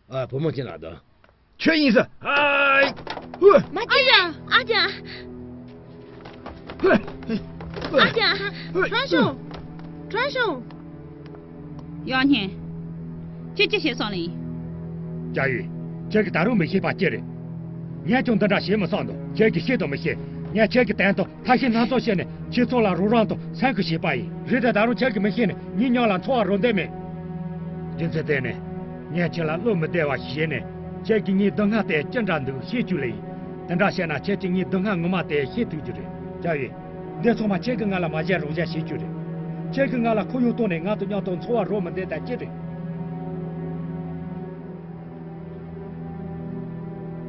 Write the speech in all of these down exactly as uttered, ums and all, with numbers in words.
ཨ། བུ་མོ་ཁྱེད་ལ་དང་། ཁྱོད་ཡིན་ས། ཨ། ཨ་ཅག་ཨ་ཅག་ཨ་ཅག་བྲོས་ཤོག་བྲོས་ཤོག་ཡང་སྙིང་། ཁྱོད་ཅི་བྱས་སོང་ལེ་ཡིན། ཅ་ཡུས། ཁྱེད་ཀྱིས་ད་རུང་མི་ཤེས་པ་ཅི་རེད། ངས་ཀྱང་འདི་འདྲ་བྱེད་མི་བསམ་འདུག་ཁྱེད་ཀྱིས་ཤེས་དང་མི་ཤེས། ངས་ཁྱེད་ཀྱི་དོན་དུ་ཐབས་ཤེས་སྣ་ཚོགས་བྱས་ནས་ཁྱེད་ཚོ་ལ་རོགས་རམ་དང་སེམས་ཁུར་བྱས་པ་ཡིན། རེད་དེ་ད་རུང་ཁྱེད་ཀྱིས་མི་ཤེས་ནས་ངའི་མྱིང་ལ་འཚོ་བ་རོལ་འདོད་མེད། རྒྱུ་མཚན་དེ་ནི། ངས་ཁྱེད་ལ་བློ་མི་བདེ་བ་ཞིག་བྱས་ནས་ཁྱེད་ཀྱིས་ངའི་སྡུག་བསྔལ་དེ་ཅི་འདྲ་འདུག་ཤེས་རྒྱུ་ལེ་ཡིན། དེ་འདྲ་བྱས་ན་ཁྱེད་ཀྱིས་ངའི་སྡུག་བསྔལ་ངོ་མ་དེ་ཤེས་ཐུབ་རྒྱུ་རེད། ཅ་ཡུས། འདི་ཚང་མ་ཁྱེད་ཀྱིས་ང་ལ་མ་བཤད་རོགས་བྱ་བྱེད་རྒྱུ་རེད། ཁྱེད་ཀྱིས་ང་ལ་ཁོར་ཡུག་སྟོང་ནས་ང་དང་མཉམ་དུ་འཚོ་བ་རོལ་མི་འདོད་ད་ཅི་རེད།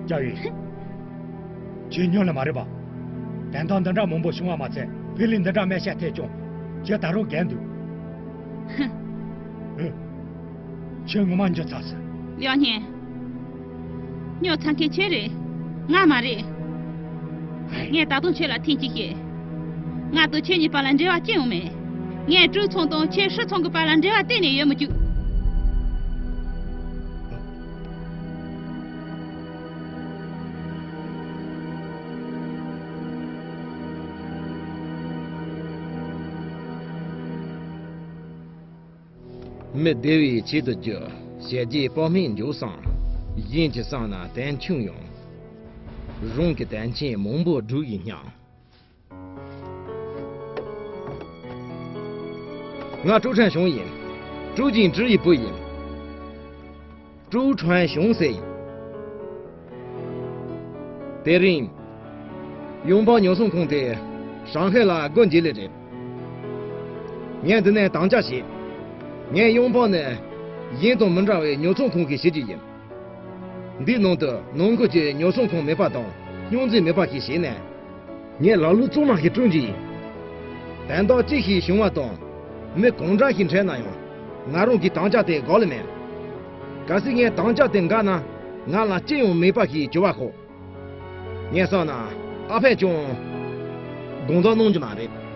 ཅ་ཡུས། ཁྱོད་སྨྱོ་ནི་མ་རེད་པ། དོན་དག་འདི་འདྲ་མང་པོ་བྱུང་བ་མ་ཚད་ཕི་ལིན་འདི་འདྲ་སྨྲས་བཤད་ཐེབས་ཀྱང་ཁྱོད་ད་རུང་རྒས་འདུག་ཧུ། ཧུ། ཁྱོད་ངོ་མ་འགྱོད་ཚར་སོང་། ལིའོ་ཉིན། སྨྱོ་ཚར་མཁན་ཁྱོད་རེད། ང་མ་རེད། ངས་ད་དུང་ཁྱོད་ལ་ཐེངས་གཅིག་བཤད། ང་དང་ཁྱོད་གཉིས་བར་ལ་འབྲེལ་བ་ཅི་ཡང་མེད། ངས་ཀྲུའུ་ཚང་དང་ཁྱེད་ཧྲི་ཚང་གི་བར་ལ་འབྲེལ་བ་གཏན་ནས་ཡོད་མི་བཅུག་མི་བདེ་བའི་ཆེད་དུ་རྒྱུ། ཞལ་གྱི་དཔག་མེད་འཇོག་བསམ། གཞན་གྱི་བསམ་ན་དོན་ཆུང་ཡང་། རང་གི་དོན་ཆེན་མང་པོ་སྒྲུབ་ཡིན་སྙམ། ང་ཀྲུའུ་ཁྲན་ཞང་ཡིན། ཀྲུའུ་ཅིན་ཀྲི་ཡི་བུ་ཡིན། ཀྲུའུ་ཁྲན་ཞང་ཟེར་ཡིན། དེ་རིང་། ཡོང་འབབ་ཉོ་ཚོང་ཁང་དེ་ཧྲང་ཧའེ་ལ་སྒོ་འབྱེད་ལེ་རེད། ངས་འདི་ནས་དམ་བཅའ་བྱས། ངས་ཡོང་འབབ་ནི་གཞན་དང་མི་འདྲ་བའི་ཉོ་ཚོང་ཁང་གིས་བྱེད་རྒྱུ་ཡིན། འདིའི་ནང་དུ་ནང་ཁུལ་གྱི་ཉོ་ཚོང་ཁང་མེད་པ་དང་རྙོག་འཛིང་མེད་པ་ཞིག་བྱས་ནས། ངས་ལ་ལུ་གཙང་མ་ཞིག་བསྐྲུན་རྒྱུ་ཡིན། དོན་དག་ཅི་ཞིག་བྱུང་བ་དང་། མི་གང་འདྲ་ཞིག་འཕྲད་ན་ཡང་། ང་རང་གི་དམ་བཅའ་དེ་འགལ་ལེ་མེད། གལ་སྲིད་ངས་དམ་བཅའ་དེ་འགལ་ན། ང་ལ་ཅི་ཡང་མེད་པ་ཞིག་གྱུར་བ་ཤོག་ངས་བསམ་ན་ཨ་ཕས་ཀྱང་དགོངས་དག་གནང་རྒྱུ་མ་རེད།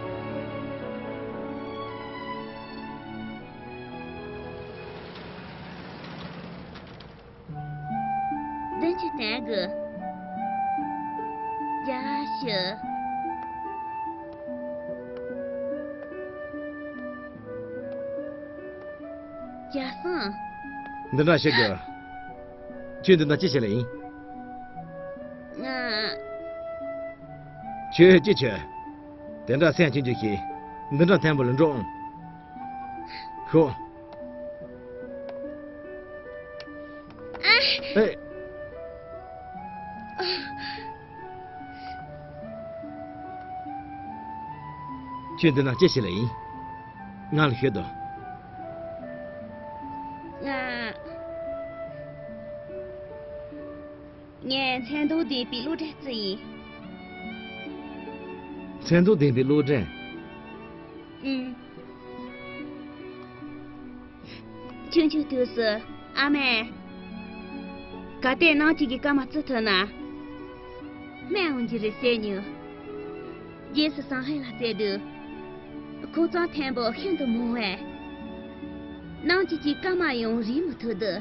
འདི་ཅི་བསྟན་གི། བརྒྱད་ཅུ། བརྒྱད་གསུམ། འདི་འདྲ་ཞིག་གི། ཁྱོད་འདི་འདྲ་ཅི་བྱེད་ལེ་ཡིན། ང་། ཁྱོད་ཅི་བྱེད། དེ་འདྲ་སེམས་ཅན་གྱི་ཞིག་འདི་འདྲ་མཐོན་པོ་ལ་འགྲོ་འོང་། ཤོག་ཨེ། ཁྱོད་འདི་ན་ཅི་བྱེད་ལེ་ཡིན། ང་ལ་ཤོད་དོ། ང་། ངས་མཚན་ཐོ་ལྡན་པའི་གློག་སྒྲོན་བརྩི་ཡིན། མཚན་ཐོ་ལྡན་པའི་གློག་སྒྲོན། ཨུམ། ཆུང་ཆུང་དུས་སུ་ཨ་མས། གལ་ཏེ་ནམ་གཅིག་གི་སྐར་མ་བརྩི་ཐུབ་ན། སྨན་འོང་རྒྱུ་རེད་ཟེར་མྱོང་། རྗེས་སུ་ཧྲང་ཧའེ་ལ་བཙལ་དུས། ཁོང་ཚང་མཐོན་པོ་ཤིན་ཏུ་མང་བས། ནམ་གཅིག་གི་སྐར་མ་ཡང་རིག་མི་ཐུབ་འདུག་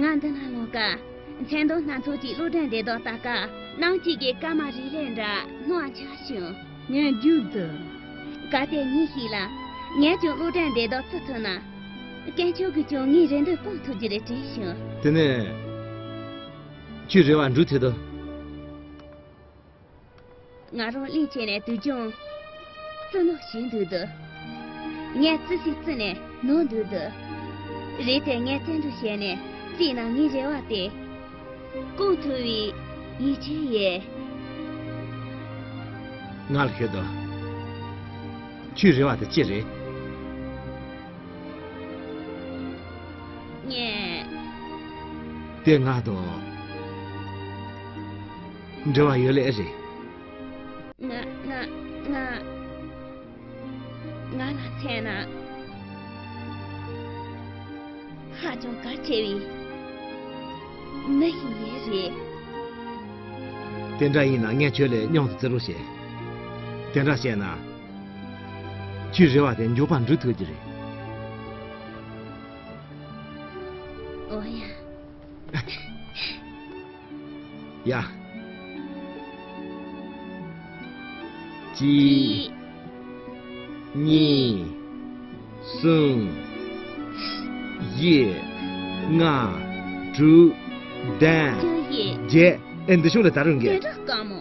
ང་འདི་ན་ལོག་སྐབས་མཚན་ཐོ་སྣ་ཚོགས་ཀྱི་གློག་སྒྲོན་སྡེར་མདོག་ལྟ་སྐབས་ནམ་གཅིག་གི་སྐར་མ་རིག་ལེ་འདྲ་སྣང་བ་འཆར་བྱུང་། ངས་མཇུག་ཏུ། གལ་ཏེ་ཉིན་ཞིག་ལ་ངས་ཀྱང་གློག་སྒྲོན་སྡེར་མདོག་བརྩི་ཐུབ་ན། དཀོན་མཆོག་གིས་ཀྱང་ངའི་རེ་འདུན་སྐོང་ཐུབ་རྒྱུ་རེད་དྲན་བྱུང་། དེ་ནས་ཁྱོད་རེ་བ་འགྲུབ་ཐུབ་དོ། ང་རང་གླིང་ཆེན་ནས་དུས་རྒྱུན་བཙུན་མོ་ཞིག་འདུག་འདུག་ངས་བརྩི་ཞིང་བརྩི་ནས་ནོར་འདུག་འདུག་རེད་དེ་ངས་བཙན་གྲོས་བྱས་ནས་བརྩིས་ན་ངའི་རེ་བ་དེ་སྐོང་ཐུབ་པའི་ཡིད་ཆེས་ཡོད། ང་ལ་ཤོད་དོ། ཁྱོད་རེ་བ་དེ་ཅི་རེད། ངས། དེ་ང་དང་འབྲེལ་བ་ཡོད་ལེ་རེད། ང་ང་ང་། ང་ལ་མཚོན་ན་ཧ་ཅང་གལ་ཆེ་བའི་མི་ཞིག་ཡིན་རེད། དེ་འདྲ་ཡིན་ན་ངས་ཁྱོད་ལ་མཉམ་དུ་བརྩི་རོགས་བྱེད། དེ་འདྲ་བྱས་ན་ཁྱོད་རེ་བ་དེ་མགྱོགས་པ་འགྲུབ་ཐུབ་ཀྱི་རེད། འོ་ཡ། ཡ། གཅིག་གཅིག་གཉིས། གསུམ། བཞི། ལྔ། དྲུག་བདུན། བརྒྱད། ཨེ། འདི་ཤོག་ལ་ད་རུང་འགས། དེ་འདྲ་དཀའ་མོ།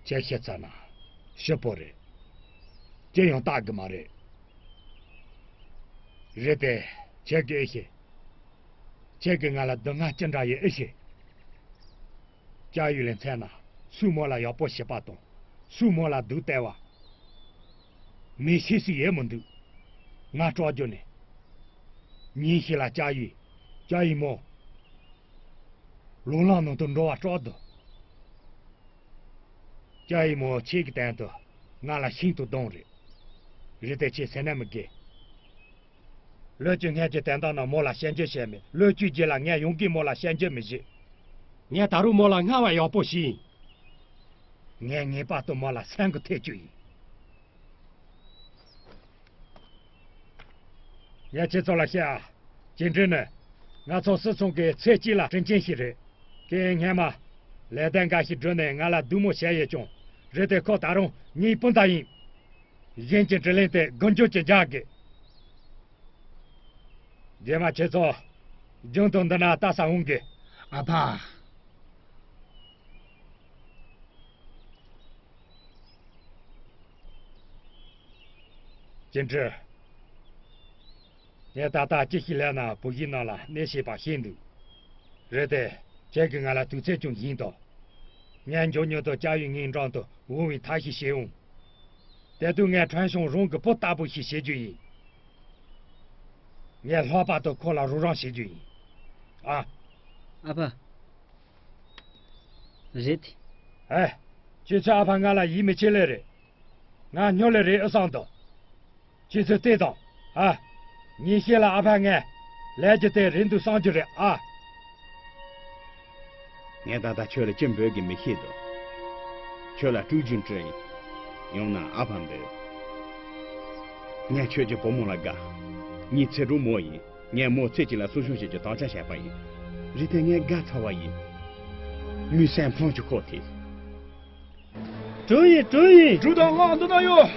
ཁྱེད་ཤི་ཚར་ན་ཞེ་པོ་རེད། ཅི་ཡང་བལྟ་གི་མ་རེད། རེད་དེ། ཁྱེད་ཀྱིས་ཨེ་ཤེས། ཁྱེད་ཀྱིས་ང་ལ་སྡུག་བསྔལ་ཅི་འདྲ་ཡོད་ཨེ་ཤེས། ཅ་ཡུས་ལ་མཚོན་ན་སུའི་མོ་ལ་ཡག་པོ་བྱེད་པ་དང་སུའི་མོ་ལ་སྡུག་སྟེར་བ། མི་ཤེས་སུ་ཡོད་མི་འདུག་ང་སྐྲག་རྒྱུ་ནི། ཉིན་ཞིག་ལ་ཅ་ཡུས། ཅ་ཡུས་མོ། ལོ་ལོན་ནང་དུ་འགྲོ་བ་སྐྲག་འདུག་ཅ་ཡུས་མོ་ཁྱེད་ཀྱི་སྟེང་དུ་ང་ལ་ཤིན་ཏུ་སྡང་རེད། རེད་དེ་ཁྱེད་ཟེར་ན་མི་དགོས། ལོ་བཅུ་སྔོན་གྱི་དོན་དག་ནང་མོ་ལ་ཞིབ་འཇུག་བྱས་མེད། ལོ་བཅུའི་རྗེས་ལ་ངས་ཡོང་གི་མོ་ལ་ཞིབ་འཇུག་མི་བྱེད། ངས་ད་རུང་མོ་ལ་སྔར་བས་ཡག་པོ་ཞིག་ཡིན། ངས་ངེས་པར་དུ་མོ་ལ་སེམས་ཀྱི་ཐེ་བྱུས་ཡིན། ངས་ཁྱེད་ཚོ་ལ་བཤད་ཨ། ཅིན་ཀྲི་ནི་ང་ཚོ་སྲིད་ཚོང་གི་ཚེ་གཅིག་ལ་དྲིན་ཅན་ཞིག་རེད། ཁོས་སྔོན་མ་ལས་དོན་འགའ་ཞིག་བསྒྲུབས་ནས་ང་ལ་སྡུག་མོ་བྱས་ཡོད་ཀྱང་། རེད་དེ་ཁོ་ད་རུང་ངའི་སྤུན་ཟླ་ཡིན། གཞན་གྱི་དྲིན་ལན་དེ་མགོ་མཇུག་གི་འཇལ་དགོས། རྗེས་མ་ཁྱེད་ཚོ་རྒྱུན་དུ་འདི་ན་ལྟ་ས་འོང་གི། ཨ་ཕ། ཅིན་ཀྲི། ངས་ད་ལྟ་ཅི་ཞིག་ལས་ན་བུ་གཞི་ནང་ལ་གནས་བྱེད་པ་ཤེས་འདུག་རེད་དེ། ཁྱེད་ཀྱིས་ང་ལ་དུས་ཚོད་ཅུང་ཡིན་དོ། ངས་མགྱོགས་མྱུར་དུ་ཅ་ཡུས་ངའི་འགྲམ་དུ་འོང་བའི་ཐབས་ཤིག་བྱེད་འོང་། དེ་དུས་ངས་ཁྲེན་ཤང་རང་གི་བུ་ལྟ་བུ་ཞིག་བྱེད་རྒྱུ་ཡིན། ངས་ལྷག་པར་དུ་ཁོ་ལ་རོགས་རམ་བྱེད་རྒྱུ་ཡིན། ཨ། ཨ་ཕ། རེད། ཨེ། ཁྱེད་ཚོའི་ཨ་ཕ་ང་ལ་ཡིད་མི་ཆེས་ལེ་རེད། ང་སྨྱོ་ལེ་རེད་ཨེ་བསམ་དོ། ཁྱེད་ཚོས་བལྟས་དང་། ཨ། ཉིན་ཤས་ལ་ཨ་ཕ་ངས་ལས་རྒྱུ་དེ་རིན་དུ་སང་རྒྱུ་རེད་ཨ། ངས་ད་ལྟ་ཁྱོད་ལ་ཅི་འབོད་གི་མི་ཤེས་དོ། ཁྱོད་ལ་ཀྲུའུ་ཅུན་ཀྲི་ཡིན། ཡང་ན་ཨ་ཕ་འབོད། ངས་ཁྱོད་ཀྱི་བུ་མོ་ལ་དགའ། ངའི་ཚེ་སྒྲུང་མོ་ཡིན། ངས་མོ་ཚེ་གཅིག་ལ་གསོ་སྐྱོང་བྱེད་རྒྱུ་དམ་བཅའ་བྱས་པ་ཡིན། རེད་དེ་ངས་དགའ་ཚར་བ་ཡིན། མོའི་སེམས་ཕམ་བཅུག་ཁོ་ཐེ། ཀྲུའུ་ཡིན། ཀྲུའུ་ཡིན། ཀྲུའུ་དང་ང་འདི་ན་ཡོད།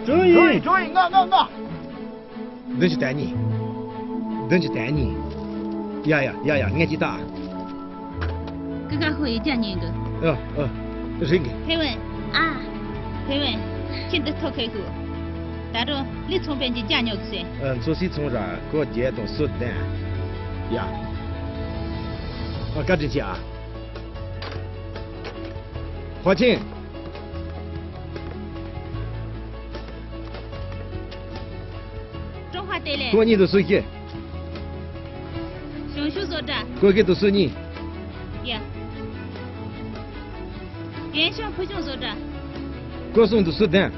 ཀྲུའུ་ཡིན། ཀྲུའུ་ཡིན། ཀྲུའུ་ཡིན། ང་ང་ང་། བདུན་ཅུ་དོན་གཉིས། བདུན་ཅུ་དོན་གཉིས། ཡ་ཡ་ཡ་ཡ། ངས་ཅི་ལྟ། ཀི་ཀ་ཧོ་ཡི་ཅ་ཉན་གི། ཨ་ཨ། རིང་གི། ཕེ་ཝན། ཨ། ཕེ་ཝན། ཁྱེད་འདི་ཐོག་ཁེ་གི། ད་རུང་ལི་ཚོང་དཔོན་གྱི་ཅ་ཉོ་གི་ཟེར། ཨ། མཚོ་སའི་ཚོང་ར་སྒོ་བརྒྱད་དང་སུ་ལྡན། ཡ། ཨ། བཀའ་དྲིན་ཆེ་ཨ། ཧོ་ཆིན། ཀྲུང་ཧྭ་བདེ་ལེགས། ཁོ་གཉིས་དུ་སུ་ཤེས། ཞང་ཞུང་བཟོ་གྲྭ། ཁོ་གི་དུ་སུ་གཉིས། ཡ། ཡན་ཤང་ཕུ་ཆུང་བཟོ་གྲྭ། ཁོ་གསུམ་དུ་སུ་ལྡན།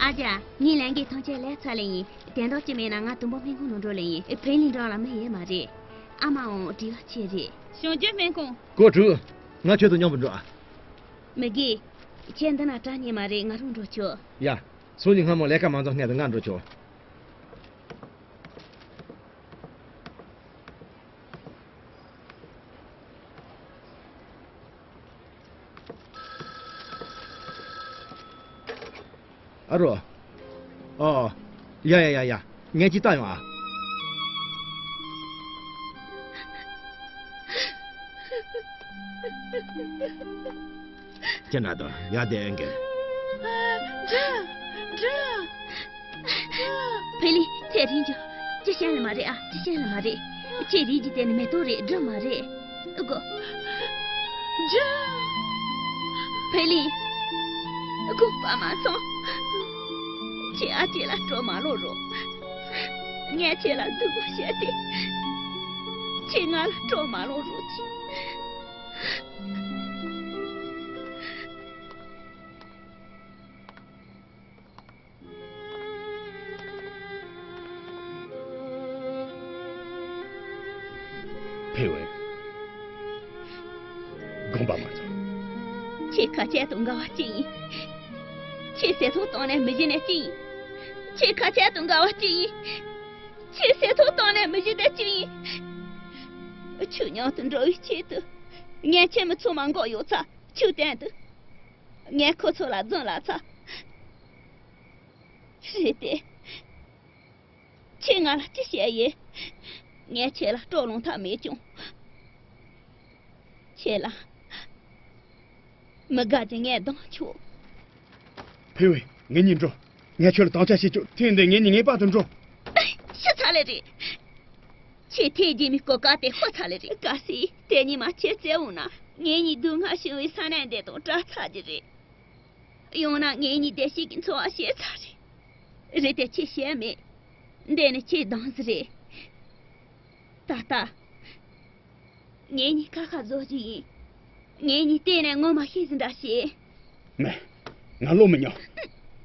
ཨ་ཅག་ངའི་ལས་འགན་ཐམས་ཅད་ལས་ཚར་ལེ་ཡིན། དེ་འདྲ་ཅི་མེད་ན་ང་དུམ་བུ་སྨན་ཁང་ནང་འགྲོ་ལེ་ཡིན། བེ་ལིན་འགྲམ་ལ་མི་ཡོད་མ་རེད། ཨ་མའང་དྲི་བ་ཆེ་རེད། ཞང་རྒྱལ་སྨན་ཁང་། ཀོ་ཀྲུ། ང་ཁྱོད་དང་མཉམ་པོ་འགྲོ་ཨ། མི་དགོས། ཁྱེད་འདི་ན་དྲག་ཉེ་མ་རེད། ང་རང་འགྲོ་ཆོག་ཡ། སང་ཉིན་སྔ་མོ་ལས་ཀ་མ་འཛོམས་སྔོན་དུ་ང་འགྲོ་ཆོག་ཨ་རོ། ཨོ། ཡ་ཡ་ཡ་ཡ། ངས་ཅི་ལྟ་ཡོང་ཨ། ཁྱེད་ན་དང་ཡ་དེ་ཨེ་འགན། འདྲ། འདྲ། བེ་ལི། ཚེ་རིང་ཅོ། ཅི་ཤེས་ལ་མ་རེད་ཨ། ཅི་ཤེས་ལ་མ་རེད། ཁྱེད་རིགས་ཀྱི་དེ་ནི་མེ་ཏོག་རེད། སྒྲོ་མ་རེད། ཨ་གོ། ཇ། བེ་ལི། དགོངས་པ་མ་ཚོམས། ཁྱེད་ཨ་ཅེ་ལ་སྤྲོ་མ་ལོ་རོགས། ངས་ཁྱེད་ལ་སྡུག་པོ་བྱས་ཏེ། ཁྱེད་ང་ལ་སྤྲོ་མ་ལོ་རོགས་གྱིས། ཕེ་ཝེ། དགོངས་པ་མ་ཚོམས། ཁྱེད་ཁ་ཆད་དང་འགལ་བ་ཅི་ཡིན། ཁྱེད་ཟས་ཐོག་བཏང་ནས་མི་བཞེས་ནས་ཅི་ཡིན། ཁྱེད་ཁ་ཆད་དང་འགལ་བ་ཅི་ཡིན། ཁྱེད་ཟས་ཐོག་བཏང་ནས་མི་བཞེས་ནས་ཅི་ཡིན། ཁྱོད་མཉམ་དུ་འགྲོ་བའི་ཆེད་དུ། ངས་ཁྱེད་མི་ཚང་མ་འགོག་ཡོད་ཚ། ཁྱོད་བསྟན་དུ། ངས་ཁོ་ཚོ་ལ་རྫུན་ལབ་ཚ། རེད་དེ། ཁྱེད་ང་ལ་ཅི་བཤད་ཡིན། ངས་ཁྱེད་ལ་སྤྲོ་ལོང་ཐབས་མེད་ཀྱང་། ཁྱེད་ལ་མི་དགའ་དེ་ངས་འདང་ཆོག་ཕེ་ཝེ། ངེད་གཉིས་འགྲོ། ངས་ཁྱོད་ལ་དམ་བཅའ་བྱེད་ཆོག་ཐེངས་འདི་ངེད་གཉིས་ངེས་པར་དུ་འགྲོ། ཤི་ཚར་ལེ་རེད། ཁྱེད་ཐེངས་རྗེས་མའི་གོ་སྐབས་དེ་ཤོར་ཚར་ལེ་རེད། གལ་སྲིད་དེ་ཉིན་མ་ཁྱེད་བཙལ་འོང་ན། ངེད་གཉིས་སྡུག་བསྔལ་བྱུང་བའི་ས་གནས་འདི་དང་བྲལ་ཚར་གྱི་རེད། ཡང་ན་ངེད་གཉིས་བདེ་སྐྱིད་ཀྱི་འཚོ་བ་བྱས་ཚར་རེད། རེད་དེ་ཁྱེད་བཤད་མེད། འདི་ནི་ཁྱེད་སྡང་ཟིག་རེད། ད་ལྟ། ངེད་གཉིས་ཁ་ཁ་བཟོ་རྒྱུ་ཡིན། ངེད་གཉིས་གཏན་ནས་ངོ་མ་ཤེས་ཟིན་འདྲ་བྱེད། མེད། ང་བློ་མི་ཉོ།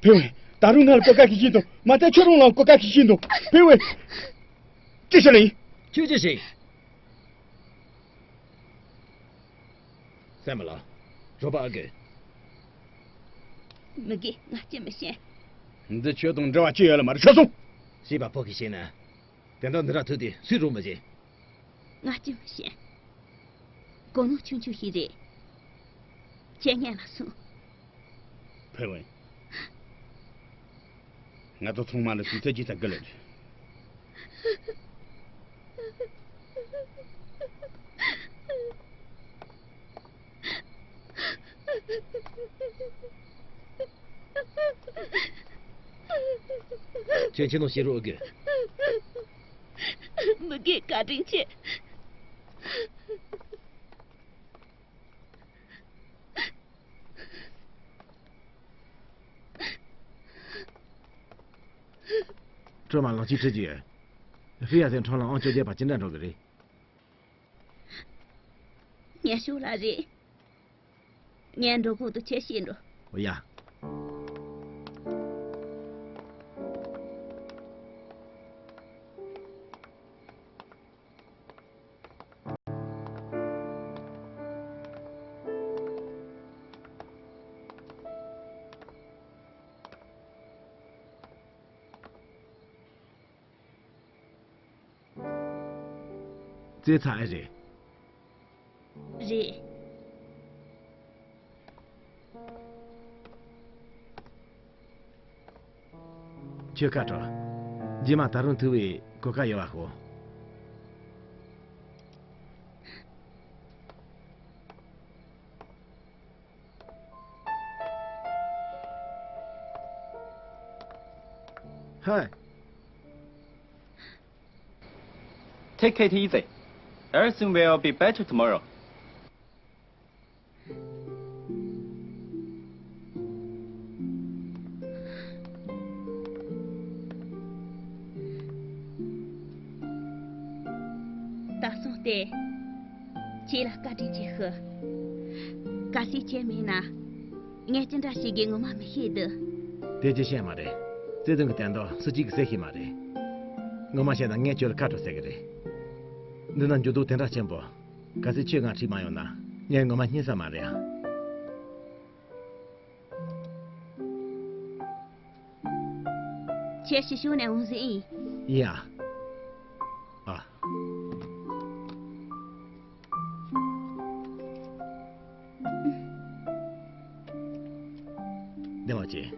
ཕེ་ཝེ། ད་རུང་ང་ལ་གོ་སྐབས་ཤིག་བྱིན་དང་། མ་མཐའ་ཁྱོད་རང་ལ་གོ་སྐབས་ཤིག་བྱིན་དང་། ཕེ་ཝེ། ཅི་བྱེད་ལེ་ཡིན། ཁྱོད་ཅི་བྱེད། སེམས་མ་ལ། རོགས་པ་ཨ་དགོས། མི་དགོས། ང་ཅི་མི་ཤེས། འདི་ཁྱོད་དང་འབྲེལ་བ་ཅི་ཡོད་ལ་མ་རེད། ཤོད་སོང་། ཤེས་པ་པོ་གིས་ཤེས་ན། དེ་འདྲ་འདི་འདྲ་ཐུག་དུས་སུས་རོགས་མི་བྱེད། ང་ཅི་མི་ཤེས། གོ་ནོར་ཆུང་ཆུང་ཞིག་རེད། ཁྱེད་སྔན་ལ་སོང་། ཕེ་ཝེ། ང་ཚོ་ཚང་མ་ལ་སུས་ཚད་ཀྱི་ཚད་དགུ་ལ་རེད། ཁྱེད་ཁྱེད་ནང་ཕྱི་རོགས་དགོས། མི་དགོས། བཀའ་དྲིན་ཆེ། སྤྲོ་མ་ལོངས་སྤྱོད་ཁྲིད་ཀྱི་ཡོད། ཧྥི་ཡ་ཚན་ཁྲོམ་ལ་ཨང་བཅོ་བརྒྱད་པ་ཅི་འདྲ་འགྲོ་གི་རེད། ངས་ཤོད་ལ་རེད། ངས་འགྲོ་གོང་དུ་ཁྱེད་ཤེས་འགྲོ། འོ་ཡ། རྩེད་ཚར་ཨེ་རེད། རེད། ཁྱོད་ཁ་དྲོ། རྗེས་མ་ད་རུང་ཐུག་པའི་གོ་སྐབས་ཡོད་པ་ཤོག་ཧེ། Take it easy. Everything will be better tomorrow. ད་སོང་སྟེ། ཁྱེད་ལ་བཀའ་དྲིན་ཆེ་ཞུ། གལ་སྲིད་ཁྱེད་མེད་ན། ངས་ཅི་འདྲ་བྱེད་དགོས་ངོ་མ་མི་ཤེས་དུ། དེ་ཅི་བཤད་མ་རེད། བརྩེ་དུང་གི་དོན་དག་སུ་གཅིག་གིས་སེལ་ཤེས་མ་རེད། ངོ་མ་བཤད་ན་ངས་ཁྱོད་ལ་ཁ་དྲོ་ཟེར་གི་རེད། འདི་ན་འགྱུར་ལྡོག་དེ་འདྲ་ཆེན་པོ། གལ་སྲིད་ཁྱོད་ང་ཁྲིད་མ་ཡོང་ན། ངས་ངོ་མ་རྙེད་ས་མ་རེད་ཨ། ཁྱེད་ཕྱི་ཕྱོགས་ནས་འོང་ཟིན་ཡིན། ཡིན་ཨ། ཨ། བདེ་བ་ཅན།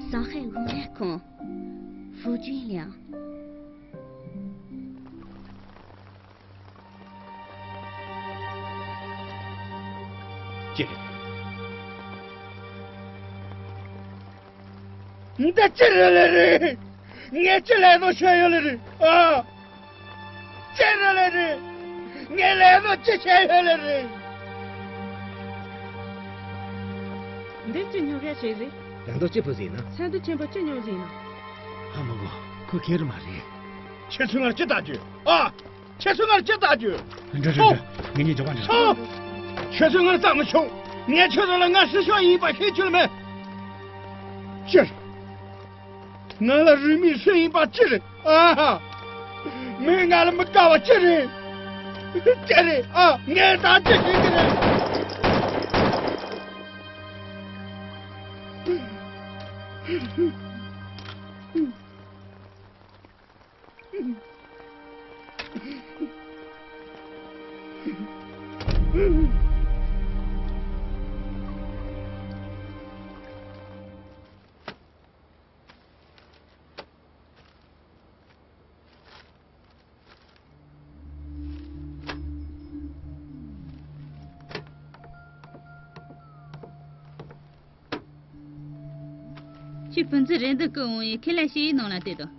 上海公安空，付军良。 ཅི་རེད། འདི་ཅི་རེད་ལེ་རེད། ངས་ཅི་ལས་དོ་ཤོད་ཡོད་ལེ་རེད་ཨ། ཅི་རེད་ལེ་རེད། ངས་ལས་དོ་ཅི་བྱས་ཡོད་ལེ་རེད། འདི་ཅི་ཉོ་ག་བྱས་རེད། ད་དུང་ཅི་ཕུལ་ཟིན་ན། ཚན་དུ་ཆེན་པོ་ཅི་ཉོ་ཟིན་ན། ཧ་མ་གོ། ཁོ་ཁེར་མ་རེད། ཁྱེད་ཚོས་ང་ཅི་ལྟ་རྒྱུ་ཨ། ཁྱེད་ཚོས་ང་ལ་ཅི་ལྟ་རྒྱུ། འགྲོ་འགྲོ་འགྲོ། ངེད་གཉིས་འཇོག་པ་འགྲོ། ཁྱེད་ཚོས་ང་ལ་ལྟ་མི་ཆོག་ངས་ཁྱེད་ཚོ་ལ་ང་སྲིད་ཤོག་ཡིན་པ་ཤེས་ཀྱི་མེད། ཅི། ང་ལ་རུས་མིང་སུ་ཡིན་པ་ཅི་རེད་ཨ། མིས་ང་ལ་མི་དགའ་བ་ཅི་རེད། ཅི་རེད་ཨ། ངས་ད་ཅི་ཤེས་ཀྱི་རེད། ཁྱོད་བུ་འཛིན་རེད་འདུག་གི། འོང་ཡི་ཁས་ལེན་བྱེད་ཡིག་ནང་ལ་བལྟས་དང་།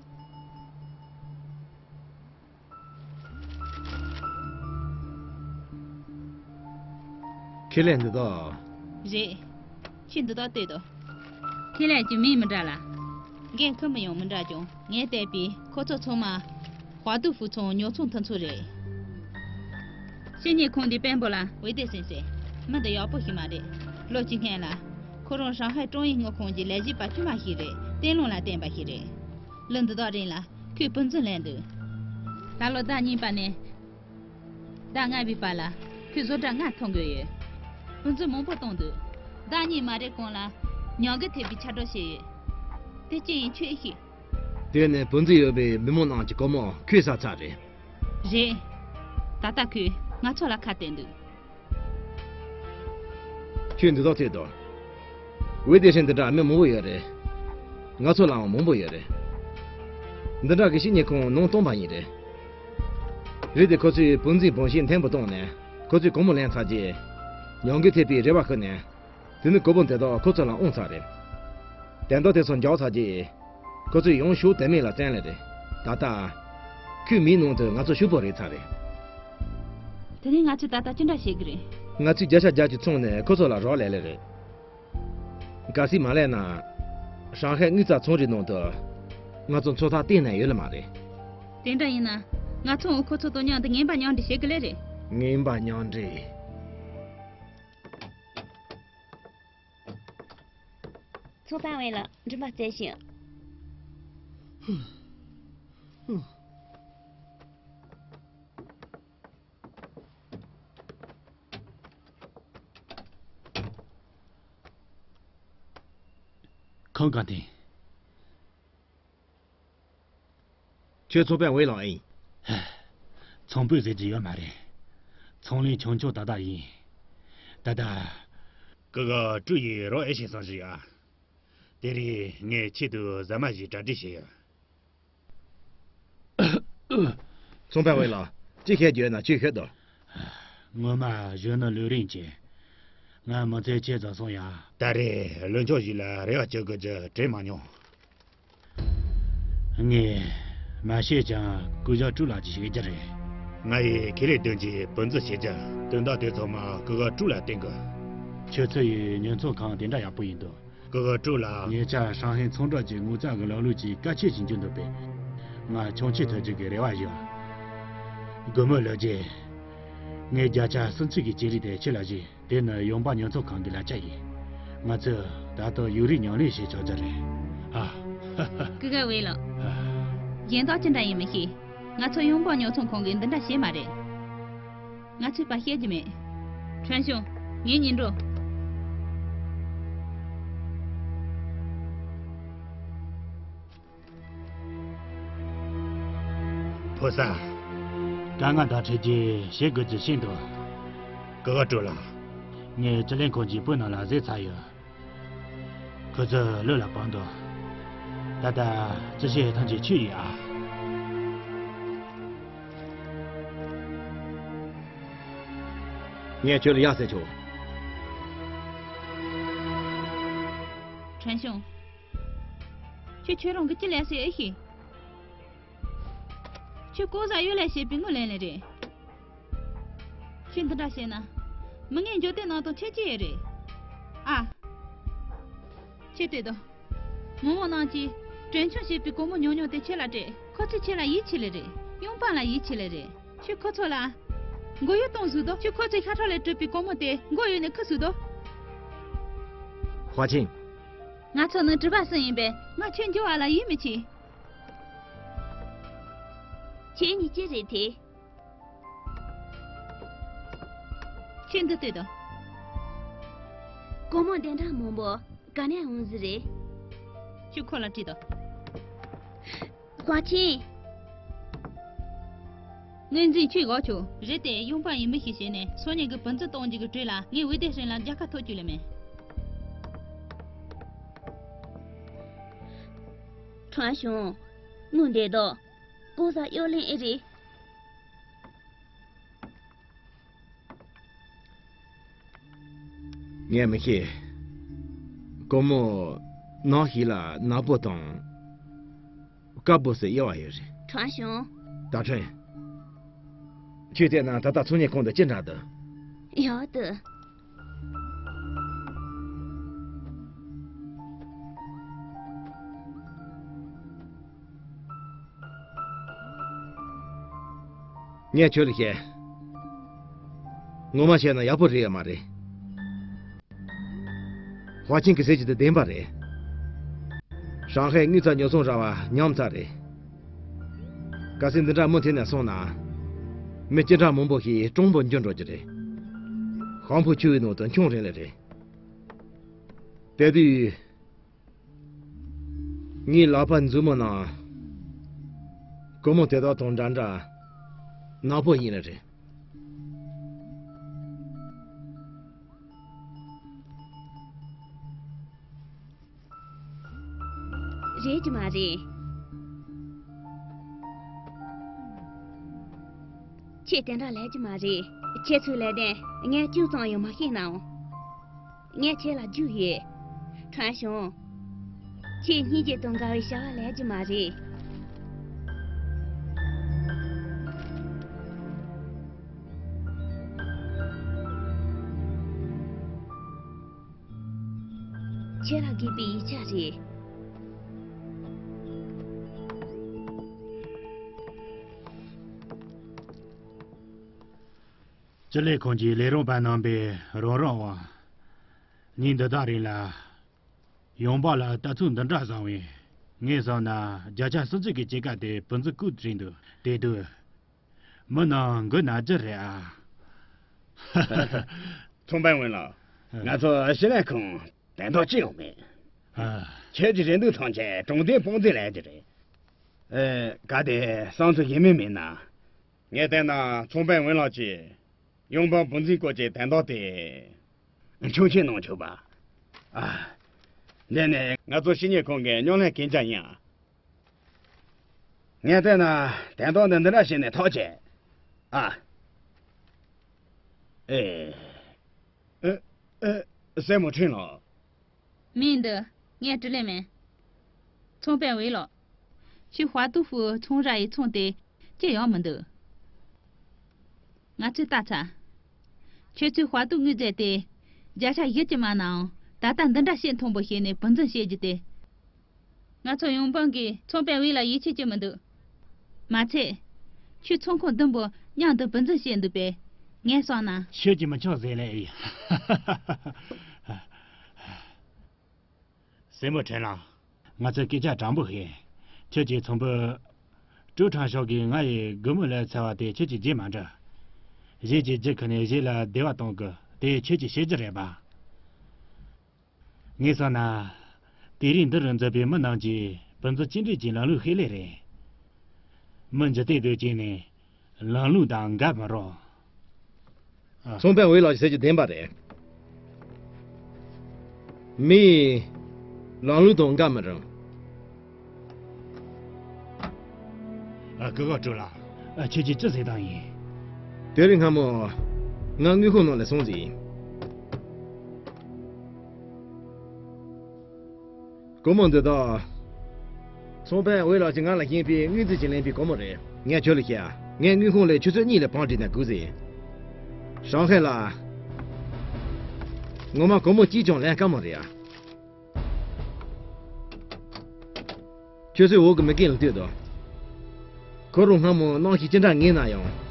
ཁས་ལེན་འདི་དག་རེད། ཁྱོད་འདི་དག་ལྟོས་དང་། ཁས་ལེན་གྱི་མིང་མི་འདྲ་ལ། འགན་འཁུར་མི་ཡང་མི་འདྲ་ཀྱང་། ངས་བལྟས་པས་ཁོ་ཚོ་ཚང་མ་ཧྭ་ཏུའུ་ཧྥུའུ་ཚང་ཉོ་ཚོང་མཐུན་ཚོགས་རེད། བཤེས་གཉེན་ཁོང་འདི་དཔོན་པོ་ལ། ཝེ་ཏེ་སེང་སེ། མི་འདི་ཡག་པོ་ཞིག་མ་རེད། ལོ་གཅིག་སྔོན་ལ་ཁོ་རང་ཧྲང་ཧའེ་ཀྲོང་ཡིག་དངུལ་ཁང་གི་ལས་བྱེད་པ་དཀྱུས་མ་ཞིག་རེད། བསྟན་ལུང་ལ་བརྟེན་པ་ཞིག་རེད། ལོ་འདི་དག་རིང་ལ་ཁོས་བུ་འཛིན་ལེན་འདུག་ད་ལོ་ཟླ་གཉིས་པ་ནས་ཟླ་ལྔ་པའི་བར་ལ་ཁོས་བཟོ་གྲྭ་ལྔ་ཐོབ་དགོས་ཡོད། བུ་འཛིན་མང་པོ་བཏང་འདུག་ཟླ་གཉིས་མ་རེད་གོང་ལ་ཉམས་རྒུད་ཐེབས་པའི་ཁྱབ་བསྒྲགས་བྱས་ཡོད། དེ་ཅི་ཡིན་ཁྱོས་ཤེས། དེ་ནི་བུ་འཛིན་ཡོད་པའི་མི་མང་རྣམས་ཀྱི་སྒོར་མོ་ཁོས་ཟ་ཚར་རེད། རེད། ད་ལྟ་ཁོས་ང་ཚོ་ལ་ཁ་གཏད་འདུག་ཁྱོད་འདི་དག་ཐོས་དང་། ཝེ་ཏེ་ཧྲེང་འདི་འདྲ་མི་མང་པོ་ཡོད་རེད། ང་ཚོ་ལའང་མང་པོ་ཡོད་རེད། འདི་འདྲ་གི་བཤེས་གཉེན་ཁོང་ནང་སྟོང་པ་ཡིན་རེད། རེད་དེ་ཁོ་ཚོས་བུ་འཛིན་བང་ཤིང་མཐོན་པོ་བཏང་ནས་ཁོ་ཚོས་སྒོར་མོ་ལེན་ཚར་རྗེས། ཉམས་རྒུད་ཐེབས་པའི་རེ་བ་ཞུས་ནས། དེ་ནི་སྒོར་མོ་དེ་དག་ཁོ་ཚོ་ལ་དབང་ཚར་རེད། དེ་འདྲ་དེ་ཚོ་འཇོག་ཚར་རྗེས། ཁོ་ཚོས་ཡང་ཕྱོགས་དེ་མིན་ལ་བཙན་ལས་རེད། ད་ལྟ། ཁོའི་མིའི་ནང་དུ་ང་ཚོ་ཕྱུག་པོ་རེད་ཚར་རེད། དེ་ནས་ང་ཚོས་ད་ལྟ་ཅི་འདྲ་བྱེད་ཀྱི་རེད། ང་ཚོས་བརྒྱ་ཆ་བརྒྱ་ཅིག་ཚོང་ནས་ཁོ་ཚོ་ལ་རོགས་ལས་ལས་རེད། གལ་སྲིད་མ་ལས་ན། ཧྲང་ཧའེ་དངུལ་རྩ་ཚོང་རའི་ནང་དུ། ང་ཚོ་ཚོད་ལྟ་གཏན་ནས་ཡོད་ལེ་མ་རེད། དེ་འདྲ་ཡིན་ན། ང་ཚོའང་ཁོ་ཚོ་དང་མཉམ་དུ་ངན་པ་མཉམ་འབྲེལ་བྱེད་ཀྱི་ལེ་རེད། ངན་པ་མཉམ་འབྲེལ། ཚོང་པ་ཝེ་ལགས། མགྲིན་པ་བཙལ་ཞིང་། ཁང་ག་དེ། ཁྱོད་ཚོང་པ་ཝེ་ལགས་ཨེ་ཡིན། ཚོང་པ་ཟེར་གྱི་ཡོད་མ་རེད། ཚོང་ལས་ཆུང་ཆུང་ཏག་ཏག་ཡིན། ད་ལྟ། ཀུ་གེ་ཀྲུའུ་ཡིས་རོགས་ཨེ་བྱེད་བསམ་བཞིན་ཡོད། དེ་རིང་ངས་ཆེད་དུ་ཟ་མ་ཞིག་གྲ་སྒྲིག་བྱས་ཡོད། ཚོང་པ་ཝེ་ལགས། ཅི་བཤད་རྒྱུ་ཡོད་ན་ཁྱོས་ཤོད་དང་། ངོ་མ་གཞོན་ནུ་ལུས་རིན་ཆེ། ང་མི་ཚེ་ཆེ་ཙམ་སོང་ཡ། ད་རེས་ལུས་འཕྲོག་ཞིག་ལ་རེ་བ་བཅོལ་དགོས་རྒྱུ་དྲན་མ་མྱོང་། ངས་མ་བཤད་ཀྱང་ཀུ་གེ་ཀྲུའུ་ལགས་ཀྱིས་ཤེས་ཀྱི་རེད། ང་ཡིས་ཁས་ལེན་དོན་གྱི་བུ་འཛིན་བྱེད་རྒྱུ་དོན་དག་དེ་ཚང་མ་ཀུ་གེ་ཀྲུའུ་ལ་བརྟེན་དགོས། ཁྱོད་ཚོ་ཡི་ཉོ་ཚོང་ཁང་དེ་འདྲ་ཡག་པོ་ཡིན་འདུག་ཀུ་གེ་ཀྲུའུ་ལགས། ཉེ་ཆར་ཧྲང་ཧའེ་ཚོང་རྒྱག་རྒྱུའི་ངོ་ཚ་གི་ལམ་ལུགས་ཀྱིས་བཀའ་ཆད་ཕྱིན་རྒྱུ་འདུག་པས། ང་ཆུང་ཆེ་ཐོན་རྒྱུ་གི་རེ་བ་ཡོད། སྒོར་མོ་ལོས་རྗེས། ངས་བརྒྱ་ཆ་སུམ་ཅུ་གི་ཅི་རིགས་དེ་ཁྱེད་ལ་བཞེས། དེ་ནི་ཡོང་འབབ་ཉོ་ཚོང་ཁང་གི་ལག་ཆ་ཡིན། ང་ཚོས་ད་དུང་ཡུན་རིང་ཉམས་ལེན་བྱེད་ཆོག་རྒྱུ་རེད། ཨ། ཀུ་གེ་ཝེ་ལགས། ཨ། གཞན་དག་ཅི་འདྲ་ཡིན་མི་ཤེས། ང་ཚོ་ཡོང་འབབ་ཉོ་ཚོང་ཁང་གིས་འདི་འདྲ་བྱས་མ་རེད། ང་ཚོས་པ་བཤད་རྒྱུ་མེད། ཁྲོན་ཤོང་། ངའི་ཉིན་འགྲོ། ཕོ་གསར། དཀའ་ངལ་དང་འཕྲད་རྗེས་བྱེད་དགོས་ཀྱི་ཤེས་འདུག་ཀུ་གེ་ཀྲུའུ་ལགས། ངས་སྤྱི་ལས་ཁང་གི་དཔོན་རྣམས་ལ་བཟོས་ཚར་ཡོད། ཁོ་ཚོས་བློ་ལ་བབས་འདུག་ད་ལྟ་ཅི་བྱེད་ཐམས་ཅད་ཁྱོད་ཡིན་ཨ། ངས་ཁྱོད་ལ་ཡ་ཟེར་ཆོག་ཁྲོན་ཤོང་། ཁྱོད་ཁྱོད་རང་གི་ཅི་ལས་ཟེར་ཨེ་ཤེས། ཁྱོད་ལྐོག་ཟ་གཡོ་ལས་བྱེད་པའི་དངུལ་ལེན་ལེ་རེད། ཁྱོད་འདི་འདྲ་བྱས་ན། མི་ངན་འཇོག་དེ་ནང་དང་ཁྱད་ཅི་ཡོད་རེད། ཨ། ཁྱོད་ལྟོས་དང་། མི་མང་རྣམས་ཀྱིས་གྲོན་ཆུང་བྱེད་པའི་སྒོར་མོ་ཉུང་ཉུང་དེ་ཁྱོད་ལ་སྤྲད། ཁོ་ཚོས་ཁྱོད་ལ་ཡིད་ཆེས་ལེ་རེད། ཡོང་འབབ་ལ་ཡིད་ཆེས་ལེ་རེད། ཁྱོད་ཁོ་ཚོ་ལ། མགོ་གཡོག་གཏོང་ཟེར་དང་། ཁྱོད་ཁོ་ཚོའི་ཤ་ཁྲག་ལས་གྲུབ་པའི་སྒོར་མོ་དེ་མགོ་གཡོག་ནས་ཁུར་ཟེར་དང་། ཧྭ་ཆིང་། ང་ཚོ་ནི་གྲུ་པ་གསུམ་ཡིན་པས། ང་ཁྱོད་འགྱུར་བ་ལ་ཡིད་མི་ཆེས། ཁྱེད་གཉིས་ཅི་རེད་དེ། ཁྱོད་འདི་ལྟོས་དང་། སྒོར་མོ་དེ་འདྲ་མང་པོ་ག་ནས་འོང་ཟིག་རེད། ཁྱོད་ཁོ་ལ་དྲིས་དང་། ཧྭ་ཆིན། ངོས་འཛིན་ཁྱོས་དགོས་ཆོག་རེད་དེ། ཡུང་པང་ཡིན་མི་ཞིག་བྱས་ནས་སང་ཉིན་གི་བུ་འཛིན་གཏོང་རྒྱུ་གི་གྲས་ལ་ངས་ཝེ་ཏེ་ཧྲིན་ལ་རྒྱལ་ཁ་ཐོབ་བཅུག་ལེ་མེད། ཁྲང་ཞུང་། དངུལ་འདི་དག་ལྐོག་ཟ་གཡོ་ལེན་ཨེ་རེད། ངས་མི་ཤེས། སྒོར་མོ་ནང་ཞིག་ལ་ནག་པོ་དང་དཀར་པོ་ཟེར་དབྱེ་བ་ཡོད་རེད། ཁྲང་ཞུང་། ད་ཁྲེན། ཁྱོས་བལྟས་ན་ད་ལྟ་ཚོང་གཉེར་ཁང་དུ་ཅི་འདྲ་འདུག་ཡག་འདུག་ངས་ཁྱོད་ལ་བཤད། ངོ་མ་བཤད་ན་ཡག་པོ་རེད་ཡ་མ་རེད། ཧྭ་ཆིན་གྱིས་ཟེར་གྱི་དེ་བདེན་པ་རེད། ཧྲང་ཧའེ་དངུལ་རྩ་ཉོ་ཚོང་ར་བ་ཉམས་ཚར་རེད། གལ་སྲིད་འདི་འདྲ་མུ་མཐུད་ནས་སོང་ན། མི་སྐྱིད་གྲངས་མང་པོ་ཞིག་གྲུང་པོར་འགྱུར་འགྲོ་རྒྱུ་རེད། ཧམ་ཕུ་ཆུ་བོའི་ནང་དུ་མཆོང་རན་ལེ་རེད། དེ་དུས། ངའི་ལག་པ་མཛུབ་མོ་ནང་སྒོར་མོ་དེ་དག་དང་འདྲ་འདྲ་ནག་པོ་ཡིན་ལེ་རེད། རེད་ཀྱི་མ་རེད། ཁྱེད་དེ་འདྲ་ལས་ཀྱི་མ་རེད། ཁྱེད་ཚོའི་ལས་དོན་ངས་ཅུང་ཙམ་ཡང་མ་ཤེས་ནའང་། ངས་ཁྱེད་ལ་རྒྱུས་ཡོད། ཁྲང་ཞུང་། ཁྱེད་སྙིང་རྗེ་དང་དགའ་བའི་བྱ་བ་ལས་ཀྱི་མ་རེད། ཁྱེད་ལ་དགོས་པའི་ཡིག་ཆ་རེད། སྤྱི་ལས་ཁང་གི་ལས་རོགས་པ་རྣམ་པས་རོགས་རམ་དབང་། ཉིན་འདི་དག་རིང་ལ། ཡང་པ་ལ་ལྟ་ཚུལ་འདི་འདྲ་བཟང་བས། ངས་བསམ་ན་བརྒྱ་ཆ་སུམ་ཅུ་གི་སྐྱེད་ཀ་དེ་བུ་འཛིན་སྐུ་དྲིན་འདུག་དེ་དུས། མི་རྣམས་འགུལ་ན་རྒྱུ་རེད་ཨ། ཚོང་དཔོན་ཝེན་ལགས། ང་ཚོ་ཞི་ལན་ཁང་དོན་དག་ཅི་ཡང་མེད། ཨ། ཁྱེད་ཀྱི་རེ་འདུན་ཐམས་ཅད་དྲང་བདེན་དཔང་རྩིས་ལས་ཀྱི་རེད། ཨེ། གལ་ཏེ་བསམ་ཚུལ་གཞན་མི་མེད་ན། ངས་བལྟས་ན་ཚོང་དཔོན་ཝེན་ལགས་ཀྱིས་ཡང་པ་བུ་འཛིན་སྐོར་གྱི་དོན་དག་དེ་མཆོད་མཇལ་གནང་ཆོག་པ། ཨ། འདི་ནི་ང་ཚོ་ཞི་ལན་ཁང་གི་མཉམ་ལས་གན་རྒྱ་ཡིན་ཨ། ངས་བལྟས་ན་དོན་དག་འདི་འདི་འདྲ་བྱས་ནས་ཐག་བཅད། ཨ། ཨེ། ཨེ། ཨེ། སྲས་མོ་ཁྲིན་ལགས། མི་འདི་ངས་དྲིས་ལན་མེད། ཚོང་དཔོན་ཝེ་ལགས། ཁྱོད་ཧྭ་ཏུའུ་ཧྥུའུ་ཚོང་ར་ཡི་ཚོང་དེ་ཅི་ཡང་མི་འདུག་ང་ཚོས་ལྟ་ཚར། ཁྱོད་ཚོས་ཧྭ་ཏུའུ་དངུལ་རྫས་དེ་བརྒྱ་ཆ་བཞི་ཅུ་མ་ནའང་ད་ལྟ་འདི་འདྲ་བཤད་མཐོན་པོ་བྱས་ནས་བུ་འཛིན་བྱེད་རྒྱུ་དེ། ང་ཚོ་ཡང་པང་གིས་ཚོང་དཔོན་ཝེ་ལ་ཡིད་ཆེས་ཀྱི་མི་འདུག་མ་ཚད། ཁྱོད་ཚོང་ཁང་བདུན་པོ་མཉམ་དུ་བུ་འཛིན་བྱས་འདུག་པས། ངས་བསམ་ན། ཁྱོད་ཀྱིས་མི་ཆོག་ཟེར་ལེ། སྲས་མོ་ཁྲིན་ལགས། ང་ཚོས་སྐད་ཆ་དྲང་པོ་བཤད། ཁྱོད་ཀྱིས་ཚོང་དཔོན་ཀྲུའུ་ཁྲང་ཤོག་གིས་ང་ཡི་སྒོར་མོ་ལེན་ཚར་བ་དེ་ཁྱོད་ཀྱིས་བརྗེད་མ་འགྲོ། གཞན་གྱི་རྒྱུ་ཁུར་ནས་གཞན་ལ་བདེ་བ་གཏོང་དགོས། དེ་ཁྱོད་ཀྱིས་ཤེས་རྒྱུ་རེད་པ། ངས་བསམ་ན། དུས་རིང་འདི་རུ་འཛོམས་པའི་མི་རྣམས་ཀྱིས་བུ་འཛིན་གཅིག་འདྲེས་ཀྱི་ལམ་ལུགས་ཤེས་ལེ་རེད། མི་འཇིག་རྟེན་དུ་བྱས་ནས་ལམ་ལུགས་དང་འགལ་མི་རུང་། ཨ། ཚོང་དཔོན་ཝེ་ལགས་ཀྱིས་ཟེར་རྒྱུ་བདེན་པ་རེད། མིས་ལམ་ལུགས་དང་འགལ་མི་རུང་། ཨ། སྐུ་ངོ་ཀྲུའུ་ལགས། ཨ། ཁྱེད་ཀྱིས་ཅི་ཟེར་བཏང་ཡིན། དེ་རིང་སྔ་མོ་ང་དངུལ་ཁང་ནང་ལ་སོང་ཟིན་ཡིན། སྒོར་མོ་འདི་དག་ཚོང་དཔོན་ཝེ་ལགས་ཀྱིས་ང་ལ་བྱིན་པའི་དངུལ་རྩིས་ཀྱིས་ལེན་པའི་སྒོར་མོ་རེད། ངས་ཁྱོད་ལ་བཤད་ཨ། ངས་དངུལ་ཁང་ལ་ཆུ་ཚོད་གཉིས་ལ་བང་བསྒྲིགས་ནས་སྒུག་ཟིན། ཧྲང་ཧའེ་ལ་ངོ་མ་སྒོར་མོ་གཅིག་ཀྱང་ལེན་དཀའ་མོ་རེད་ཨ། ཁྱོད་ཚོས་འོག་གི་མི་རྒན་ལ་ལྟོས་དང་། ཁོ་རང་སྔ་མོ་གནམ་གཤིས་ཅི་འདྲ་ངན་ན་ཡང་།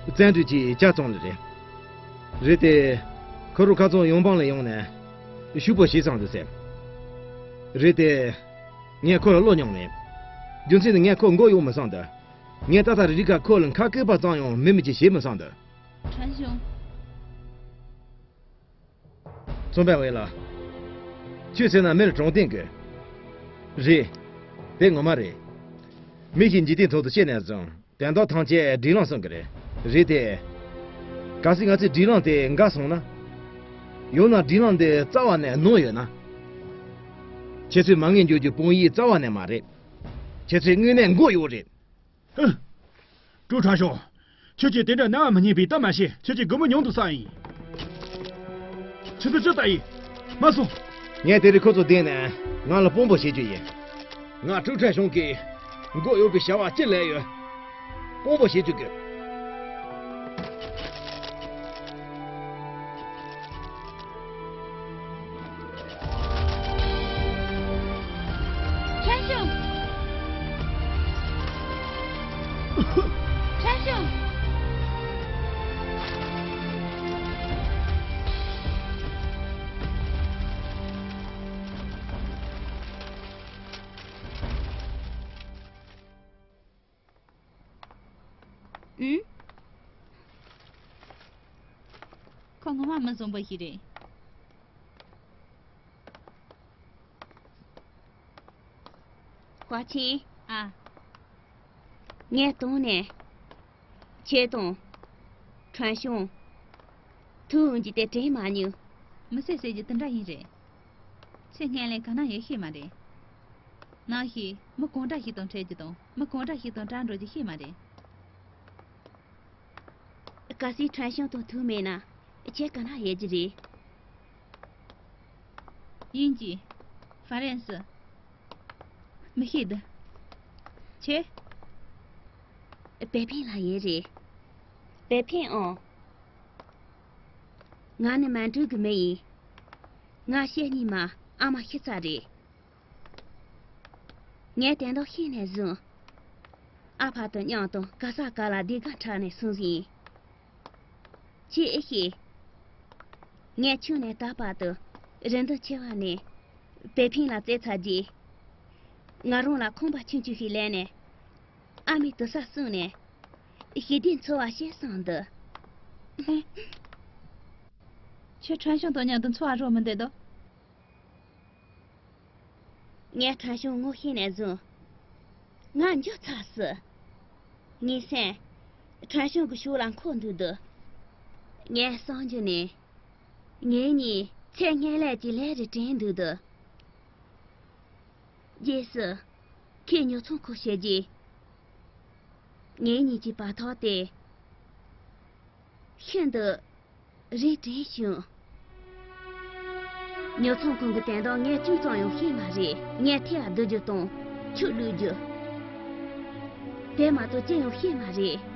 བཙན་འབྲེལ་གྱིས་ཇ་བཙོང་ལེ་རེད། རེད་དེ། ཁོ་རང་ཁ་རྩང་ཡོང་འབངས་ལ་ཡོང་ནས། ཕྱུག་པོ་བྱས་ཙང་འདུག་ཟེར། རེད་དེ། ངས་ཁོ་ལ་བློ་མྱོང་མེད། རྒྱུ་མཚན་ནི་ངས་ཁོ་མགོ་གཡོག་མི་བསམ་འདུག་ངས་ད་ལྟ་རི་རི་ཁ་ཁོ་ལ་ཁ་སྐད་པ་ཙམ་ཡང་མི་མི་ཅིག་བྱེད་མི་བསམ་འདུག་ཁྲན་ཞུང་། ཚོང་དཔོན་ཝེ་ལགས། ཁྱོད་ཟེར་ན་མི་ལ་དྲང་བདེན་དགོས། རེད། དེ་ངོ་མ་རེད། མི་ཞིག་འཇིག་རྟེན་ཐོག་ཏུ་སྐྱེས་ནས་བཟུང་དོན་དག་ཐམས་ཅད་སྒྲིག་ལམ་སྲུང་གི་རེད། རེད་དེ། གལ་སྲིད་ང་ཚོས་སྒྲིག་ལམ་དེ་འགལ་སོང་ན། ཡང་ན་སྒྲིག་ལམ་འདི་རྩ་བ་ནས་ནོར་ཡོད་ན། ཁྱེད་ཚོས་མ་ངེས་འཇོག་རྒྱུ་དཔང་ཡིག་རྩ་བ་ནས་མ་རེད། ཁྱེད་ཚོས་དངོས་གནས་མགོ་གཡོག་རེད། ཧུ། ཀྲུའུ་ཁྲན་ཤོ། ཁྱོད་ཀྱིས་དེ་འདྲ་རྣ་བ་མི་སྙན་པའི་གཏམ་མ་བཤད། ཁྱོད་ཀྱི་སྒོར་མོ་ཉུང་དུ་བསགས་ཡིན། ཁྱོད་ཚོ་ཅི་ལྟ་ཡིན། མ་སོང་། ངས་དེ་རིང་ཁོ་ཚོ་བསྡད་ནས་ང་ལ་དཔང་པོ་བྱེད་རྒྱུ་ཡིན། ང་ཀྲུའུ་ཁྲན་ཤོ་གིས་མགོ་གཡོག་པའི་བྱ་བ་ཅི་ལས་ཡོད། དཔང་པོ་བྱེད་རྒྱུ་དགོས། ཁྲན་ཤོ། ཁྲན་ཤོ། ཨུམ། ཁོ་ངོ་མ་མི་བཟང་པོ་ཞིག་རེད། ཧྭ་ཆིན། ཨ། ངས་དོང་ནས། ཁྱེད་དང་། ཁྲན་ཤོ། ཐུའུ་ཝུན་གྱིས་དེ་དྲན་མ་མྱོང་། མི་ཟེར་ཟེར་གྱི་དེ་འདྲ་ཡིན་རེད། ཚེ་སྔོན་ལས་ག་ན་ཡོད་ཤེས་མ་རེད། ནང་བཞིན་མི་གང་འདྲ་ཞིག་དང་འཕྲད་རྒྱུ་དང་མི་གང་འདྲ་ཞིག་དང་འདྲ་འགྲོ་རྒྱུ་ཤེས་མ་རེད། གལ་སྲིད་ཁྲན་ཤོ་དང་ཐུའུ་མེད་ན་ཁྱེད་ག་ན་ཡོད་རྒྱུ་རེད། དབྱིན་ཇི། ཧྥ་རན་སི། མི་ཤེས་འདི། ཁྱེད། པེ་ཕིན་ལ་ཡོད་རེད། པེ་ཕིན་ཨོ། ང་ནི་མན་ཀྲུའུ་གི་མི་ཡིན། ང་ཤེད་གཉིས་མ་ཨ་མ་ཤི་ཚར་རེད། ངས་དོན་དག་ཤེས་ནས་བཟུང་། ཨ་ཕ་དང་མཉམ་དུ་ག་ས་ག་ལ་བདེ་དགའ་འཁྲབ་ནས་སོང་ཟིན། ཁྱེད་ཨེ་ཤེས། ངས་ཆུང་ནས་ད་བར་དུ་རེ་འདུན་ཆེ་བ་ནི་པེ་ཕིན་ལ་བཙལ་ཚར་རྗེས། ང་རང་ལ་ཁང་པ་ཆུང་ཆུང་ཞིག་ལེན་ནས། ཨ་མའི་དུར་ས་བསྲུངས་ནས། ཞི་བདེའི་འཚོ་བ་སྐྱེལ་བསམ་འདུག་ཁྱོད་ཁྲན་ཤོ་དང་མཉམ་དུ་འཚོ་བ་རོལ་མི་འདོད་དོ། ངས་ཁྲན་ཤོ་ངོ་ཤེས་ནས་བཟུང་། ང་འགྱོད་ཚར་སོང་། ངའི་སེམས། ཁྲན་ཤོ་གི་ཕྱོགས་ལ་འཁོར་འདུག་འདུག་ངས་བསམ་རྒྱུ་ནི། ངེད་གཉིས་ཚེ་སྔོན་ལས་ཀྱི་ལས་རེ་དྲན་འདུག་འདུག་རྗེས་སུ། ཁོས་ཉོ་ཚོང་ཁུལ་བྱས་རྗེས། ངེད་གཉིས་ཀྱི་བར་ཐག་དེ། ཤིན་ཏུ། རིང་དྲགས་བྱུང་། ཉོ་ཚོང་ཁང་གི་དོན་དག་ངས་ཅུང་ཙམ་ཡང་ཤེས་མ་རེད། ངས་ཐལ་བ་བསྡུ་རྒྱུ་དང་ཆུ་བླུག་རྒྱུ། དེ་མ་གཏོགས་ཅི་ཡང་ཤེས་མ་རེད།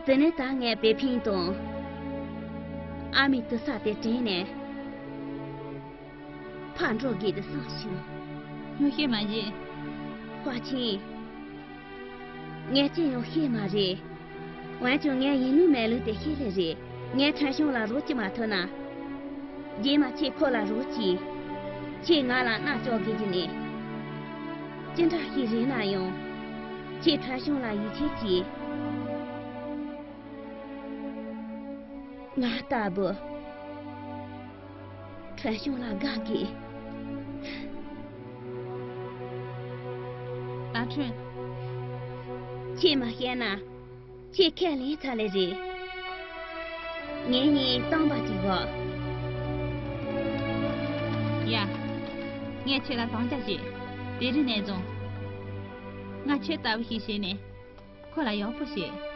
དེ་ནས་ད་ངས་པེ་ཕིན་དང་ཨ་མའི་དུར་ས་དེ་དྲན་ནས། ཕར་འགྲོ་དགོས་དུ་བསམ་བྱུང་། ངོ་ཤེས་མ་བྱེད། ཧྭ་ཆིན། ངས་ཅི་ཡང་ཤེས་མ་རེད། འོན་ཀྱང་ངས་ཡིན་ལུགས་མེད་ལུགས་དེ་ཤེས་ལེ་རེད། ངས་ཁྲན་ཤོ་ལ་རོགས་བྱེད་མ་ཐུབ་ན། རྗེས་མ་ཁྱེད་ཁོ་ལ་རོགས་གྱིས། ཁྱེད་ང་ལ་མནའ་བཅག་དགོས་ཀྱི་ནས། ཅི་འདྲ་ཞིག་རེད་ན་ཡང་། ཁྱེད་ཁྲན་ཤོ་ལ་ཡིད་ཆེས་གྱིས། ང་ལྟ་བུ། ཁྲན་ཤོ་ལ་དགའ་གི། ཨ་ཁྲུན། ཁྱེད་མ་བཤད་ན། ཁྱེད་ཁས་ལེན་ཚར་ལེ་རེད། ངེད་གཉིས་སྟོང་པ་གཅིག་བ། ཡ། ངས་ཁྱེད་ལ་དམ་བཅའ་བྱེད། དེ་རིང་ནས་བཟུང་། ང་ཁྱེད་ལྟ་བུ་ཞིག་བྱས་ནས། ཁོ་ལ་ཡག་པོ་བྱེད།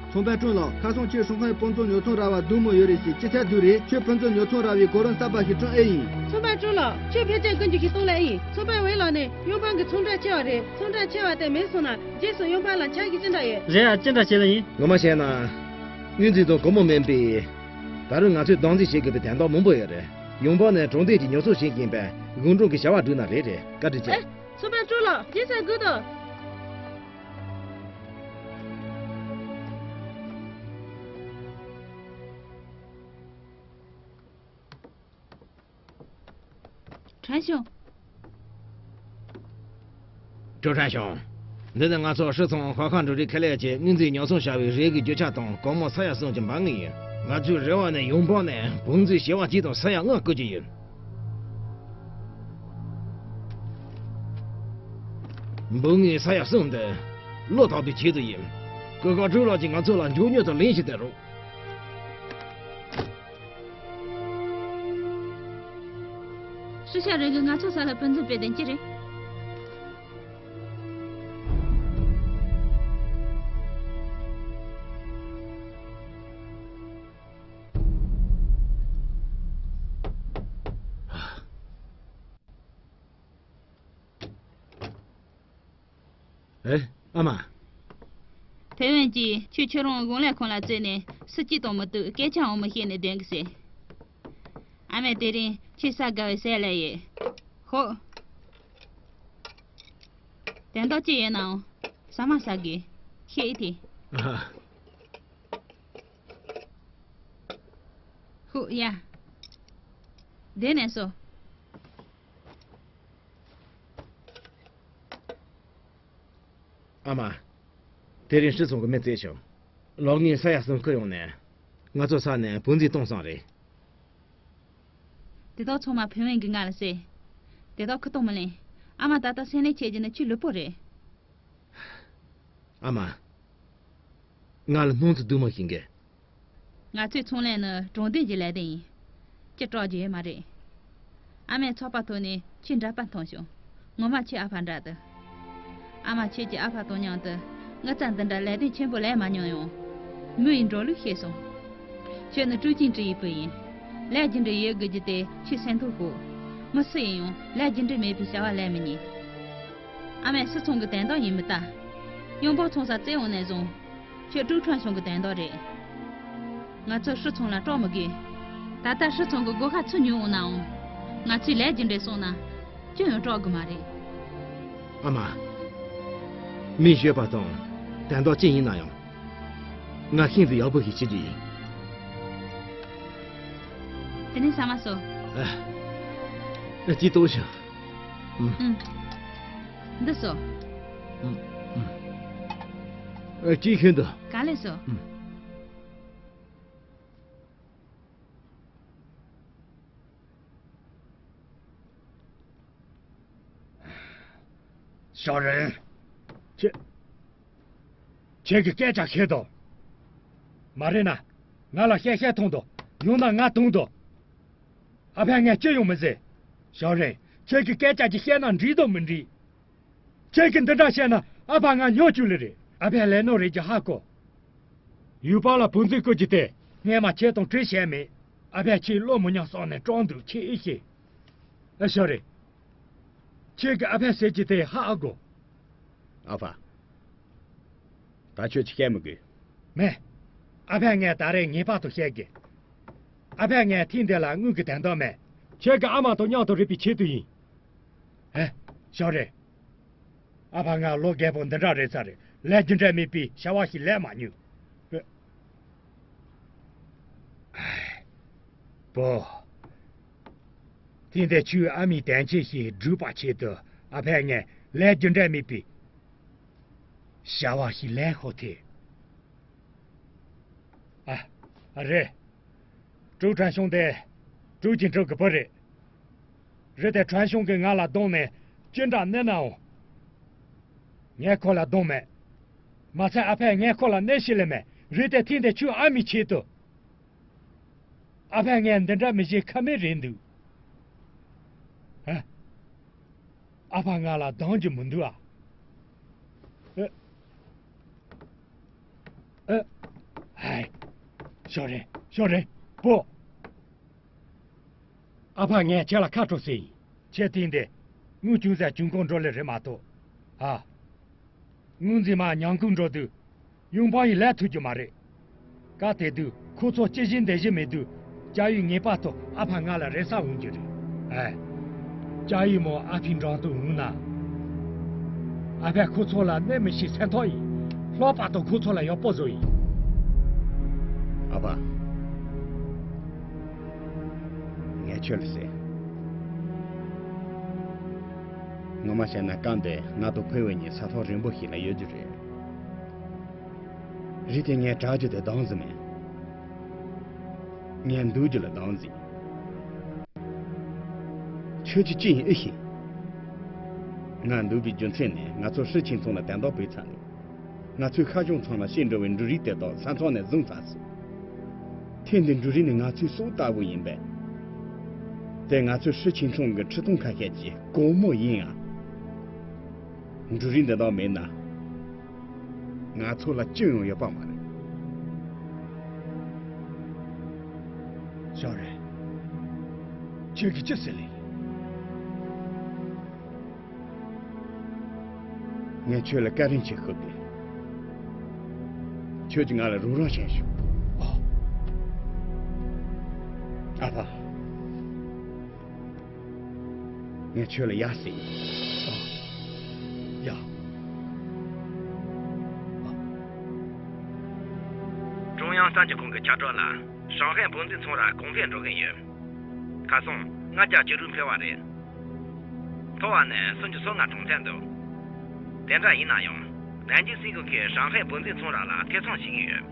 ཚོང་དཔོན་ཀྲུང་ལགས། ཁ་སང་ཁྱོད་ཧྲང་ཧའེ་དཔེ་མཛོད་ཉོ་ཚོང་ར་བ་བདུད་མོ་ཡོད་རེད་ཟེར་ཅི་ཚད་བདུད་རེད། ཁྱོད་དཔེ་མཛོད་ཉོ་ཚོང་ར་བའི་གོ་རིམ་གསར་པ་ཞིག་བསྐྲུན་ཨེ་ཡིན། ཚོང་དཔོན་ཀྲུང་ལགས། ཁྱོད་ཕལ་ཆེར་ཀུན་གྱིས་ཤེས་སྟངས་ལ་ཨེ་ཡིན། ཚོང་དཔོན་ཝེ་ལགས་ནི་ཡོང་འབབ་ཀྱི་ཚོང་གྲོགས་ཆེ་བ་རེད། ཚོང་གྲོགས་ཆེ་བ་དེ་མེད་སོང་ན་རྗེས་སུ་ཡོང་འབབ་ལ་ཆག་གི་ཅི་འདྲ་ཡོད། རེད་ཨ། ཅི་འདྲ་བྱེད་ལ་ཡིན། ངོ་མ་བཤད་ན། དངུལ་རྩིས་དང་སྒོར་མོ་མིན་པའི། ད་རུང་ང་ཚོས་སྟངས་འཛིན་བྱེད་དགོས་པའི་དོན་དག་མང་པོ་ཡོད་རེད། ཡོང་འབབ་ནི་གྲོང་སྡེ་གྱི་ཉོ་ཚོང་བྱེད་ཀྱིན་པའི་གུང་ཀྲུང་གི་བྱ་བ་བསྒྲུབས་ན་རེད་རེད། བཀའ་དྲིན་ཆེ། ཨེ། ཚོང་དཔོན་ཀྲུང་ལགས། རྗེས་སུ་དགོས་དོ། ཁྲན་ཤོ། ཀྲུའུ་ཁྲན་ཤོ། འདི་ནི་ང་ཚོ་སྲིད་ཚོང་ཧྭ་ཁ་འགྲོ་རིགས་ཁེ་ལས་ཀྱིས་དངོས་རྫས་ཉོ་ཚོང་བྱ་བའི་རེ་སྒུག་རྒྱུ་ཆ་དང་གོང་མ་ས་ཡ་གསུམ་གྱི་འབབ་དངུལ་ཡིན། ང་ཚོའི་རེ་བ་ནི་ཡོང་འབབ་ནས་བུན་འཛིན་བྱེ་བ་གཅིག་དང་ས་ཡ་ལྔ་བསྐུར་རྒྱུ་ཡིན། འབབ་དངུལ་ས་ཡ་གསུམ་འདི་བློ་ཐག་པའི་ཆེད་དུ་ཡིན། སྐུ་ཁག་ཀྲུའུ་ལགས་ཀྱིས་ང་ཚོ་ལ་མགྱོགས་མྱུར་དུ་ལན་ཞིག་སྟེར་རོགས། ཧྲི་ཤ་རེ་གིས་ང་ཚོ་ས་ལ་བུན་འཛིན་སྤྲད་དོན་ཅི་རེད། ཨེ། ཨ་མ། ཐེ་ཝན་གྱིས་ཁྱོད་ཁྱོད་རང་དགུང་ལས་ཁང་ལ་བཙལ་ནས་སུ་སྐྱིད་དང་མི་སྡུག་སྐད་ཆའང་མི་བཤད་ནས་བསྡད་གི་ཟེར། ཨ་མས་དེ་རིང་ཁྱོད་ཟ་དགའ་བའི་ཟས་ལ་ཡོད། ཧོ། དོན་དག་ཅི་ཡོད་ནའང་ཟ་མ་ཟ་དགོས། ཤེས་ཨེ་ཐེ། ཧུ་ཡ། བསྡད་ནས་སོ། ཨ་མ། དེ་རིང་སྲིད་ཚོང་གི་མི་བཙལ་བྱུང་། གློག་བརྙན་ས་ཡ་གསུམ་བསྐུར་ཡོང་ནས། ང་ཚོ་ས་ནས་བུན་འཛིན་གཏོང་བསམ་རེད། དེ་དག་ཚང་མ་ཕན་བན་གྱིས་ང་ལ་ཟེར། དེ་དག་ཁུ་ཐོག་མི་ལེན། ཨ་མ་ད་ལྟ་སེམས་ནད་ཆེ་རྒྱུ་ནི་ཁྱོད་ལུས་པོ་རེད། ཨ་མ། ང་ལ་སྣང་ཚུལ་སྡུག་མ་ཤེས་གི། ང་ཚོའི་ཚོང་ལས་ནི་དྲང་བདེན་གྱི་ལས་དོན་ཡིན། ཅི་སྐྲག་རྒྱུ་ཡོད་མ་རེད། ཨ་མས་ཚོགས་པ་ཐོག་ནས་ཁྱོད་འདྲ་པར་མཐོང་བྱུང་། ངོ་མ་ཁྱོད་ཨ་ཕ་འདྲ་འདུག་ཨ་མ་ཁྱོད་ཀྱིས་ཨ་ཕ་དང་མཉམ་དུ་དངུལ་རྩ་འདི་འདྲ་ལས་དོན་ཆེན་པོ་ལས་མ་མྱོང་ཡང་། མི་ཡི་འགྲོ་ལུགས་ཤེས་སོང་། ཁྱོད་ནི་ཀྲུའུ་ཅིན་ཀྲི་ཡི་བུ་ཡིན། ལས་རྒྱུ་འབྲས་ཡོད་དགོས་རྒྱུ་དེ་ཁྱོད་སེམས་ཐག་ཤོག་མི་སུ་ཡིན་ཡང་ལས་རྒྱུ་འབྲས་མེད་པའི་བྱ་བ་ལས་མི་ཉན། ཨ་མས་སྲིད་ཚོང་གི་དོན་དག་ཡིན་མི་ལྟ། ཡོང་འབབ་ཚོང་ས་བཙལ་འོང་ནས་བཟུང་། ཁྱོད་ཀྲུའུ་ཁྲན་ཞང་གི་དོན་དག་རེད། ང་ཚོ་སྲིད་ཚོང་ལ་སྐྲག་མི་དགོས། ད་ལྟ་སྲིད་ཚོང་གི་སྒོ་ཁ་ཚུར་ཉུལ་འོང་ནའང་། ང་ཚོས་ལས་རྒྱུ་འབྲས་སོང་ན། ཅི་ཡང་སྐྲག་གི་མ་རེད། ཨ་མ། མི་གཞོན་པ་དང་དོན་དག་ཅི་ཡིན་ན་ཡང་། ང་ཤིན་ཏུ་ཡག་པོ་ཞིག་བྱེད་རྒྱུ་ཡིན། དེ་ནས་ཟ་མ་ཟོ། ཨ། ཅི་ལྟོས་ཤིག་ཨུམ། ཨུམ། འདི་ཟོ། ཨུམ། ཨུམ། ཨ། ཅི་ཤིན་ཏུ། ག་ལེ་ཟོ། ཨུམ། ཞའོ་རེན། ཁྱེད། ཁྱེད་ཀྱིས་སྐད་ཆ་བཤད་དོ། མ་རེད་ན། ང་ལ་བཤད་བཤད་མཐོང་དོ། ཡང་ན་ང་མཐོང་དོ། ཨ་ཕས་ངས་ཅི་ཡང་མི་ཟེར། ཞའོ་རེན། ཁྱེད་ཀྱིས་སྐད་ཆ་ཅིག་བཤད་ན་འགྲིག་དང་མི་འགྲིག་ཁྱེད་ཀྱིས་འདི་འདྲ་བཤད་ན་ཨ་ཕ་ང་ཉོ་བཅུག་ལེ་རེད། ཨ་ཕས་ལས་ནོ་རེད་ཀྱི་ཧ་གོ། ཡུལ་པ་ལ་བུ་འཛིན་བསྐོ་རྒྱུ་དེ་སྔས་མ་ཁྱེད་དང་གྲོས་བྱས་མེད། ཨ་ཕས་ཁྱེད་བློ་མི་ཉོ་སོང་ནས་གྲོངས་འདུག་ཁྱེད་ཨེ་ཤེས། ཨ་ཞོ་རེད། ཁྱེད་ཀྱིས་ཨ་ཕས་ཟེར་གྱི་དེ་ཧ་ཨ་གོ། ཨ་ཕ། ད་ཁྱོད་ཀྱིས་བཤད་མི་དགོས། མེད། ཨ་ཕས་ངས་ད་རེས་ངེས་པར་དུ་བཤད་དགོས། ཨ་ཕས་ངས་ཐེངས་འདི་ལ་དངུལ་གྱི་དོན་དག་མེད། ཁྱེད་ཀྱིས་ཨ་མ་དང་མཉམ་དུ་རེད་པའི་ཆེད་དུ་ཡིན། ཨེ། ཞོ་རེད། ཨ་ཕ་ང་ལོ་རྒད་པོ་འདི་འདྲ་རེད་ས་རེད། ལས་རྒྱུ་འབྲས་མེད་པའི་བྱ་བ་ཞིག་ལས་མ་མྱོང་། ཨེ། བུ། དེ་འདྲ་ཁྱོའི་ཨ་མའི་དོན་ཆེན་ཞིག་སྒྲུབ་པ་ཆེད་དུ་ཨ་ཕས་ངས་ལས་རྒྱུ་འབྲས་མེད་པའི་བྱ་བ་ཞིག་ལས་ཤོག་ཐེ། ཨ། རེད། ཀྲུའུ་ཁྲན་ཞང་དེ་ཀྲུའུ་ཅིན་ཀྲི་གི་བུ་རེད། རེད་དེ་ཁྲན་ཞང་གིས་ང་ལ་གདོང་ནས་ཅི་འདྲ་གནོད་ནའང་ངས་ཁོ་ལ་གདོང་མེད། མ་ཚད་ཨ་ཕས་ངས་ཁོ་ལ་གནོད་ཤེས་ལེ་མེད། རེད་དེ་ཐེངས་འདི་ཁྱོའི་ཨ་མའི་ཆེད་དུ། ཨ་ཕས་ངས་འདི་འདྲ་མི་བྱེད་ཁ་མེད་རེད་འདུག་ཨ། ཨ་ཕ་ང་ལ་སྡང་རྒྱུ་མི་འདུག་ཨ། ཨ། ཨ། ཧའི། ཞོ་རེན། ཞོ་རེན། བུ། ཨ་ཕ་ངས་ཁྱེད་ལ་ཁ་དྲོ་ཟེར་ཡིན། ཁྱེད་ཐེངས་འདི་དངུལ་ཅུང་ཟད་ཅུང་གང་འགྲོ་ལེ་རེད་མ་གཏོགས། ཨ། དངུལ་འཛིན་མ་ཉང་ཁུ་འགྲོ་དུས་ཡུང་པང་ཡིས་ལས་ཐུབ་རྒྱུ་མ་རེད། སྐབས་དེ་དུས་ཁོ་ཚོ་ཅི་བཞིན་འདི་བཞིན་མེད་དུས་ཅ་ཡུས་ངེས་པར་དུ་ཨ་ཕ་ང་ལ་རེ་ས་འོང་རྒྱུ་རེད། ཨེ། ཅ་ཡུས་མོ་ཨ་ཕའི་འགྲམ་དུ་འོང་ན། ཨ་ཕས་ཁོ་ཚོ་ལ་གནོད་མི་ཤེས་སེམས་ཐག་ཡིན། ལྷག་པར་དུ་ཁོ་ཚོ་ལ་ཡག་པོ་བཟོ་ཡིན། ཨ་ཕ། ངས་ཁྱོད་ལ་ཟེར། ངོ་མ་བཤད་ན་སྐབས་འདིར་ང་དང་ཕུན་ཝེ་གཉིས་ས་ཐོག་རིང་པོ་ཞིག་ལ་ཡོད་རྒྱུ་རེད། རེད་དེ་ངས་དྲག་རྒྱུ་དེ་སྡང་ཟིག་མིན། ངས་འདུལ་རྒྱུ་ལ་སྡང་ཟིག་ཁྱོད་ཀྱིས་ཅི་ཡིན་ཨེ་ཤེས། ང་འདུལ་བའི་རྒྱུ་མཚན་ནི་ང་ཚོ་ཧྲི་ཆིང་ཚང་ལ་དོན་དག་བུད་ཚར་འདུག་ང་ཚོའི་ཤར་གཞུང་ཚང་ལ་བྱིན་འགྲོ་བའི་འབྲུ་རིགས་དེ་དག་ས་མཚམས་ནས་བཟུང་ཚར་སོང་། ཐེངས་འདིའི་འབྲུ་རིགས་ནི་ང་ཚོའི་སྲོག་ལྟ་བུ་ཡིན་པས། དེ་ང་ཚོའི་ཧྲི་ཆིང་ཚང་གི་ཁྲི་སྟོང་ཁ་ཤས་ཀྱི་སྒོར་མོ་ཡིན་ཨ། འབྲུ་རིགས་འདི་དག་མེད་ན། ང་ཚོ་ལ་ཅི་ཡང་ཡོད་པ་མ་རེད། ཞའོ་རེ། ཁྱེད་ཀྱིས་ཅི་ཟེར་ལེ། ངས་ཁྱོད་ལ་བཀའ་དྲིན་ཆེ་ཞུ་གི། ཁྱོད་ཀྱིས་ང་ལ་རོགས་རམ་བྱས་ཤོག་ཨ་ཕ། ངས་ཁྱོད་ལ་ཡ་ཟེར་ཡིན། ཡ། ཀྲུང་དབྱང་གསར་འགྱུར་ཁང་གི་ཁྱབ་བསྒྲགས་ལ། ཧྲང་ཧའེ་བུན་འཛིན་ཚོང་ར་གོང་འཕེལ་འགྲོ་གི་ཡོད། ཁ་སང་ལྔ་བརྒྱ་བཅུ་དྲུག་འཕེལ་བ་རེད། མཐོ་བ་ནས་སུམ་ཅུ་སོ་ལྔ་གྲོངས་ཚར་འདུག་དེ་འདྲ་ཡིན་ན་ཡང་། ནན་ཅིང་སྲིད་གཞུང་གིས་ཧྲང་ཧའེ་བུན་འཛིན་ཚོང་ར་ལ་ཐེ་ཚོམ་བྱེད་ཀྱི་ཡོད།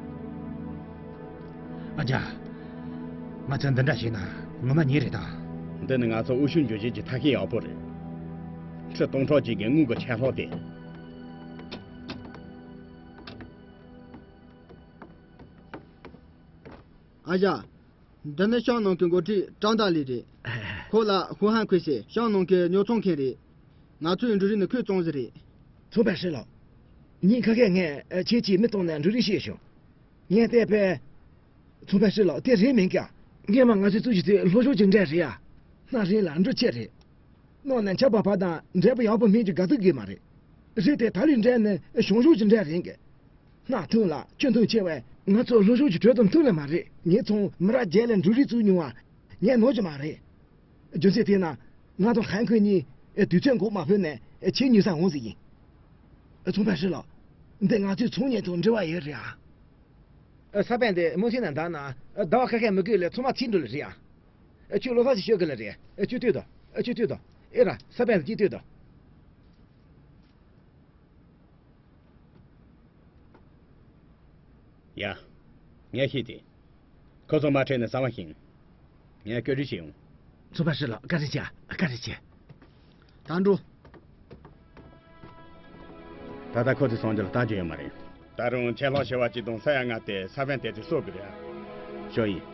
ཨ་ཅག་ང་ཚོས་འདི་འདྲ་བྱས་ན་ངོ་མ་ཉེས་རེད་ད། འདི་ནི་ང་ཚོ་འོས་ཤོག་འཇོག་བྱེད་ཀྱི་ཐབས་ཤེས་ཡག་པོ་རེད། ཁྲི་སྟོང་ཕྲག་གཅིག་གི་དངུལ་གྱི་ཆད་ལྷག་དེ། ཨ་ཅག་འདི་ནི་ཤང་ནང་གི་འགོ་ཁྲིད་ཀྲང་ཏཱ་ལི་རེད། ཁོ་ལ་ཧུ་ཧན་ཁུལ་ཟེར་ཤང་ནང་གི་ཉོ་ཚོང་མཁན་རེད། ང་ཚོའི་འབྲུ་རིགས་ནི་ཁོས་བཙོང་ཟིག་རེད། ཚོང་པ་ཧྲི་ལགས། ཉིན་ཁ་ཤས་ངས་ཁྱེད་ཀྱིས་མི་གཏོང་ནས་འབྲུ་རིགས་བཤད་བྱུང་། ངས་བལྟས་པས། ཚོང་པ་ཧྲི་ལགས་དེ་རེད་མིན་ཀྱང་། སྔས་མ་ང་ཚོས་བཙུགས་ཀྱི་ཚེ་ལྷོ་ཕྱོགས་ཀྱི་འབྲས་རེད་ཡ། སྣ་རིང་ལ་འབྲུ་ཆེ་རེད། ནང་ནས་ཆར་པ་བབས་དང་འབྲས་བུ་ཡག་པོ་སྨིན་གྱི་དགའ་སྡུག་གི་མ་རེད། རེད་དེ་ད་ལོའི་འབྲས་ནི་བྱང་ཕྱོགས་ཀྱི་འབྲས་རེད་གི། སྣ་ཐུང་ལ་སྐྱོན་ཐུང་ཆེ་བས་ང་ཚོ་ལྷོ་ཕྱོགས་ཀྱི་དྲོད་དང་མཐུན་ལེ་མ་རེད། ངེད་ཚང་མི་རབས་བརྒྱད་ལས་འབྲུ་རིགས་བཙུགས་མྱོང་བ་ངས་ནོར་གྱི་མ་རེད། རྒྱུ་མཚན་དེས་ན་ང་དང་ཧན་ཁོས་གཉིས་དུས་ཚོད་འགོར་མ་ཕོད་ནས་ཁྱེད་ཉོ་ས་འོང་ཟིག་ཡིན། ཚོང་པ་ཧྲི་ལགས། འདི་ང་ཚོའི་ཚོང་གཉེར་དང་འབྲེལ་བ་ཡོད་རེད་ཨ། ས་པན་དེ་མུ་མཐུད་ནས་འདར་ན་ཟླ་བ་ཁ་ཤས་མི་དགོས་ལས་ཚང་མ་ཚིག་འགྲོ་ལེ་རེད་ཨ། ཁྱོད་ལོ་གསར་ཞིག་ཤོད་གི་ལེ་རེད། ཁྱོད་ལྟོས་དང་། ཁྱོད་ལྟོས་དང་། ཨེ་ར་ས་པན་དེ་ཅིག་ལྟོས་དང་། ཡ། ངས་ཤེས་ཏེ། ཁོ་ཚོ་མ་ཁྲིད་ནས་གསང་བ་ཤིང་། ངས་བཀོད་སྒྲིག་བྱེད་ཡོང་། ཚོང་པ་ཧྲི་ལགས་བཀའ་དྲིན་ཆེ། བཀའ་དྲིན་ཆེ། ད་འགྲོ། ད་ལྟ་ཁོ་ཚོས་གསང་རྒྱུ་ལ་ལྟ་རྒྱུ་ཡོད་མ་རེད། ད་རུང་ཆད་ལྷག་ཞེ་བ་ཅིག་དང་ས་ཡ་ལྔ་དེ་ས་བོན་དེ་ཚོས་གསོ་དགོས་རེད་ཨ། ཞོ་ཡིན།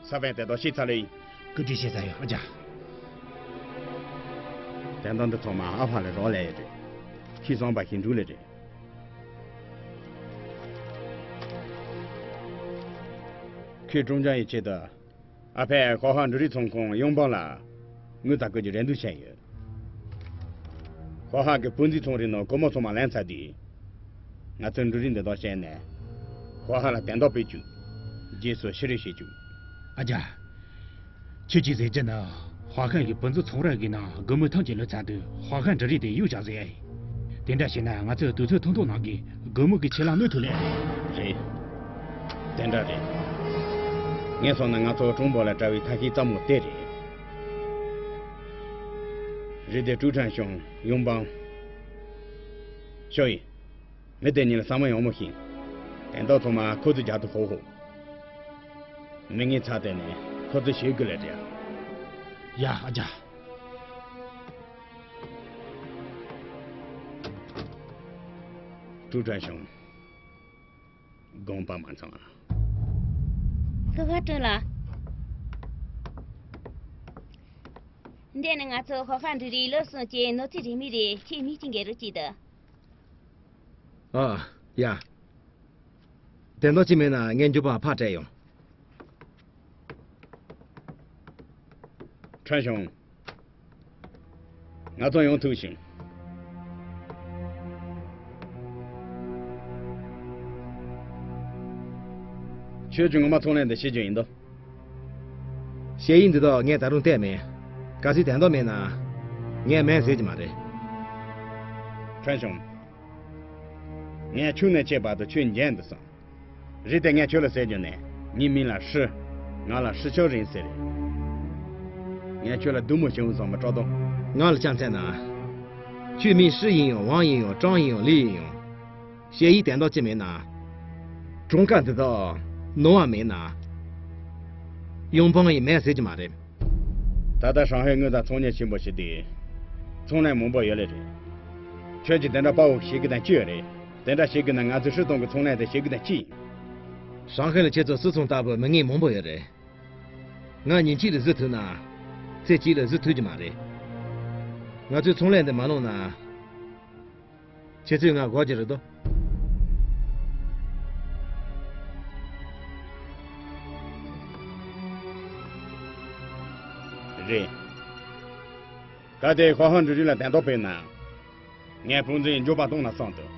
ས་བོན་དེ་དག་ཤི་ཚར་ལེ་ཡིན། བཀོད་སྒྲིག་བྱས་ཚར་ཡོད་ཨ་ཅག་དེ་འདྲ་འདི་ཚང་མ་ཨ་ཕ་ལ་རག་ལས་ཡོད་རེད། ཁྱི་བཟང་པ་ཞིག་འགྲུག་ལེ་རེད། ཁོས་ཀྲུང་ཅང་ཡི་ཆེད་དུ། ཨ་ཕས་ཧོ་ཧ་འབྲུ་རིགས་ཚོང་ཁང་ཡོང་འབངས་ལ་དངུལ་རྩ་བཀོད་རྒྱུ་རེ་འདུན་བྱས་ཡོད། ཧོ་ཧ་གི་བུ་འཛིན་ཚོང་རིགས་ནང་སྒོར་མོ་ཚང་མ་ལེན་ཚར་དུས། ང་ཚོས་འབྲུ་རིགས་འདི་དག་བཤད་ནས། ཧོ་ཧ་ལ་དོན་དག་སྤེལ་བཅུག་རྗེས་སུ་ཕྱི་རེ་བྱེད་བཅུག་ཨ་ཅག་ཁྱོད་ཀྱིས་ཟེར་རྒྱུ་ན། ཧོ་ཧ་གི་བུ་འཛིན་ཚོང་ར་གི་ནང་སྒོར་མོ་ཐམས་ཅད་ལོས་ཚར་དུས་ཧོ་ཧ་འབྲུ་རིགས་དེ་གཡུག་བཞག་ཟེར། དེ་འདྲ་བྱས་ན་ང་ཚོས་དུས་ཚོད་ཐུང་ཐུང་ནང་གི་སྒོར་མོ་གི་ཆད་ལྷག་གནོད་ཐུབ་ལེ། རེད། དེ་འདྲ་རེད། ངས་སོང་ན་ང་ཚོ་གྲོང་པ་ལ་གྲྭ་བའི་ཐབས་ཤེས་ཙམ་མོ་དེ་རེད། རེད་དེ་ཀྲུའུ་ཁྲན་ཞང་ཡོང་འབངས། ཞོ་ཡི། མི་དེ་གཉིས་ལ་བསམ་བློ་ཡང་མོ་ཤིང་། དེ་འདྲ་ཚང་མ་ཁོ་ཚོའི་རྒྱབ་ཏུ་ཧོ་ཧོ། མི་ངན་ཚ་དེ་ནས་ཁོ་ཚོ་ཞེ་དགུ་ལས་རེད། ཡ་ཨ་ཅག་ཀྲུའུ་ཁྲན་ཞང་། དགོངས་པ་མ་ཚོམ། ཧུ་ཧ་ཀྲུང་ལགས། འདི་ནི་ང་ཚོ་ཧོ་ཧ་འབྲུ་རིགས་ལོ་གསུམ་གྱི་ནོར་རྩིས་རིན་མེད་རེད། ཁྱེད་མིག་ཅིག་འགེལ་རོགས་གྱིས་དང་། ཨ། ཡ། དེ་འདྲ་ཅིག་མེད་ན་ངས་མགྱོགས་པོ་ཕར་སྤྲད་ཡོང་། ཁྲན་ཞང་། ང་ཚོ་ཡོང་ཐུབ་ཤིང་། ཁྱོད་ཀྱིས་ངོ་མ་ཚོང་ལས་འདི་བྱེད་རྒྱུ་ཡིན་དོ། ཞེ་ཡིན་འདི་དག་ངས་ད་རུང་བལྟས་མེད། གལ་སྲིད་དོན་དག་མེད་ན། ངས་མེད་ཟེར་གྱི་མ་རེད། ཁྲན་ཞང་། ངས་ཆུང་ནས་ཆེ་བར་དུ་ཁྱོད་མཇལ་འདུག་བསམ། རེད་དེ་ངས་ཁྱོད་ལ་ཟེར་རྒྱུ་ནས་ངའི་མིང་ལ་ཧྲི། ང་ལ་ཧྲི་ཆོས་རིན་ཟེར། ངས་ཁྱོད་ལ་བདུད་མོ་ཞིག་བཟང་མི་སྤྲོ་དོ། ང་ལ་ཅང་ཚད་ན། ཁྱོད་མིང་ཧྲི་ཡིན་ཡང་ཝང་ཡིན་ཡང་ཀྲང་ཡིན་ཡང་ལི་ཡིན་ཡང་། ཞེ་ཡིས་དན་ཏོག་ཅི་མེད་ན། གྲངས་ཀ་འདི་དག་ནོར་བ་མེད་ན། ཡོང་འབངས་ཡིན་མེད་ཟེར་གྱི་མ་རེད། ད་ལྟ་ཧྲང་ཧའེ་དངུལ་རྩ་ཚོང་གཉེར་ཆེན་པོ་ཞིག་འདུག་ཚོང་ལས་མང་པོ་ཡོད་ལེ་རེད། ཁྱོད་ཀྱིས་དེ་འདྲ་དཔའ་བོ་བྱེད་གི་དང་ཅི་ཡོད་རེད། དེ་འདྲ་བྱེད་གི་ན་ང་ཚོའི་ཧྲི་ཏོང་གི་ཚོང་ལས་དེ་བྱེད་གི་དང་ཅི་ཡིན། ཧྲང་ཧའེ་ལ་ཁྱེད་ཚོ་སུད་ཚོང་ལྟ་བུ་མི་ངན་མང་པོ་ཡོད་རེད། ང་ཉིན་གཅིག་ལ་བཟི་ཐུབ་ན། ཚེ་གཅིག་ལ་བཟི་ཐུབ་ཀྱི་མ་རེད། ང་ཚོའི་ཚོང་ལས་འདི་མ་ལོངས་ན། ཁྱེད་ཚོས་ང་དགོས་ཀྱི་རེད་དོ། རེད། གལ་ཏེ་ཧོ་ཧོ་འབྲུ་རིགས་ལ་དན་ཏོག་སྤེལ་ན། ངས་དཔུང་འཛིན་མགྱོགས་པ་གཏོང་ན་བསམ་འདུག